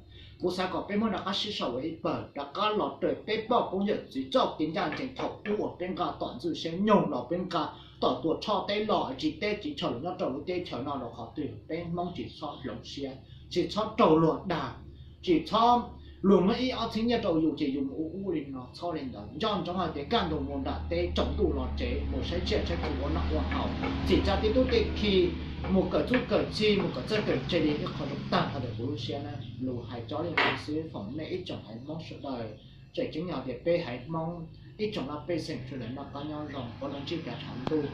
Kuv xav kom peb Hmoob rov qab sib sau ua ib pawg, rov qab los raws peb poj koob yawm txwv txoj kev ncaj ncees thaum ub uas peb nqa tom ntxwj siab nyoog los peb nqa tom tuam tshoj teb los tsis teb tsis chaw los nyob rau lub teb chaws no los qhov twg peb Hmoob tsis txhob hloov siab, tsis txhob raug luag dag, tsis txhob luag muab ib ob txhiab nyiaj rau yus ces yus mus ua ub li no, txhob li ntawd. Nco ntsoov hais tias kaj ntug mus nram teb, tsaus ntuj los tsev, mus saib tsiaj saib txhu ua noj ua haus, txhim tsa tej tub tej ki, mus kawm txuj kawm ci, mus kawm txawj kawm ntse li ib qho zoo tag nrho ntawm kuv lub siab na. Lus hais tso li no xwb, foom nej ib tsoom haiv Hmoob sawv daws Tseem ceeb yog tias peb haiv Hmoob ib tsoom laj mej xeem sawv daws noj qab nyob zoo, ua neej ntsib kev tshav ntuj.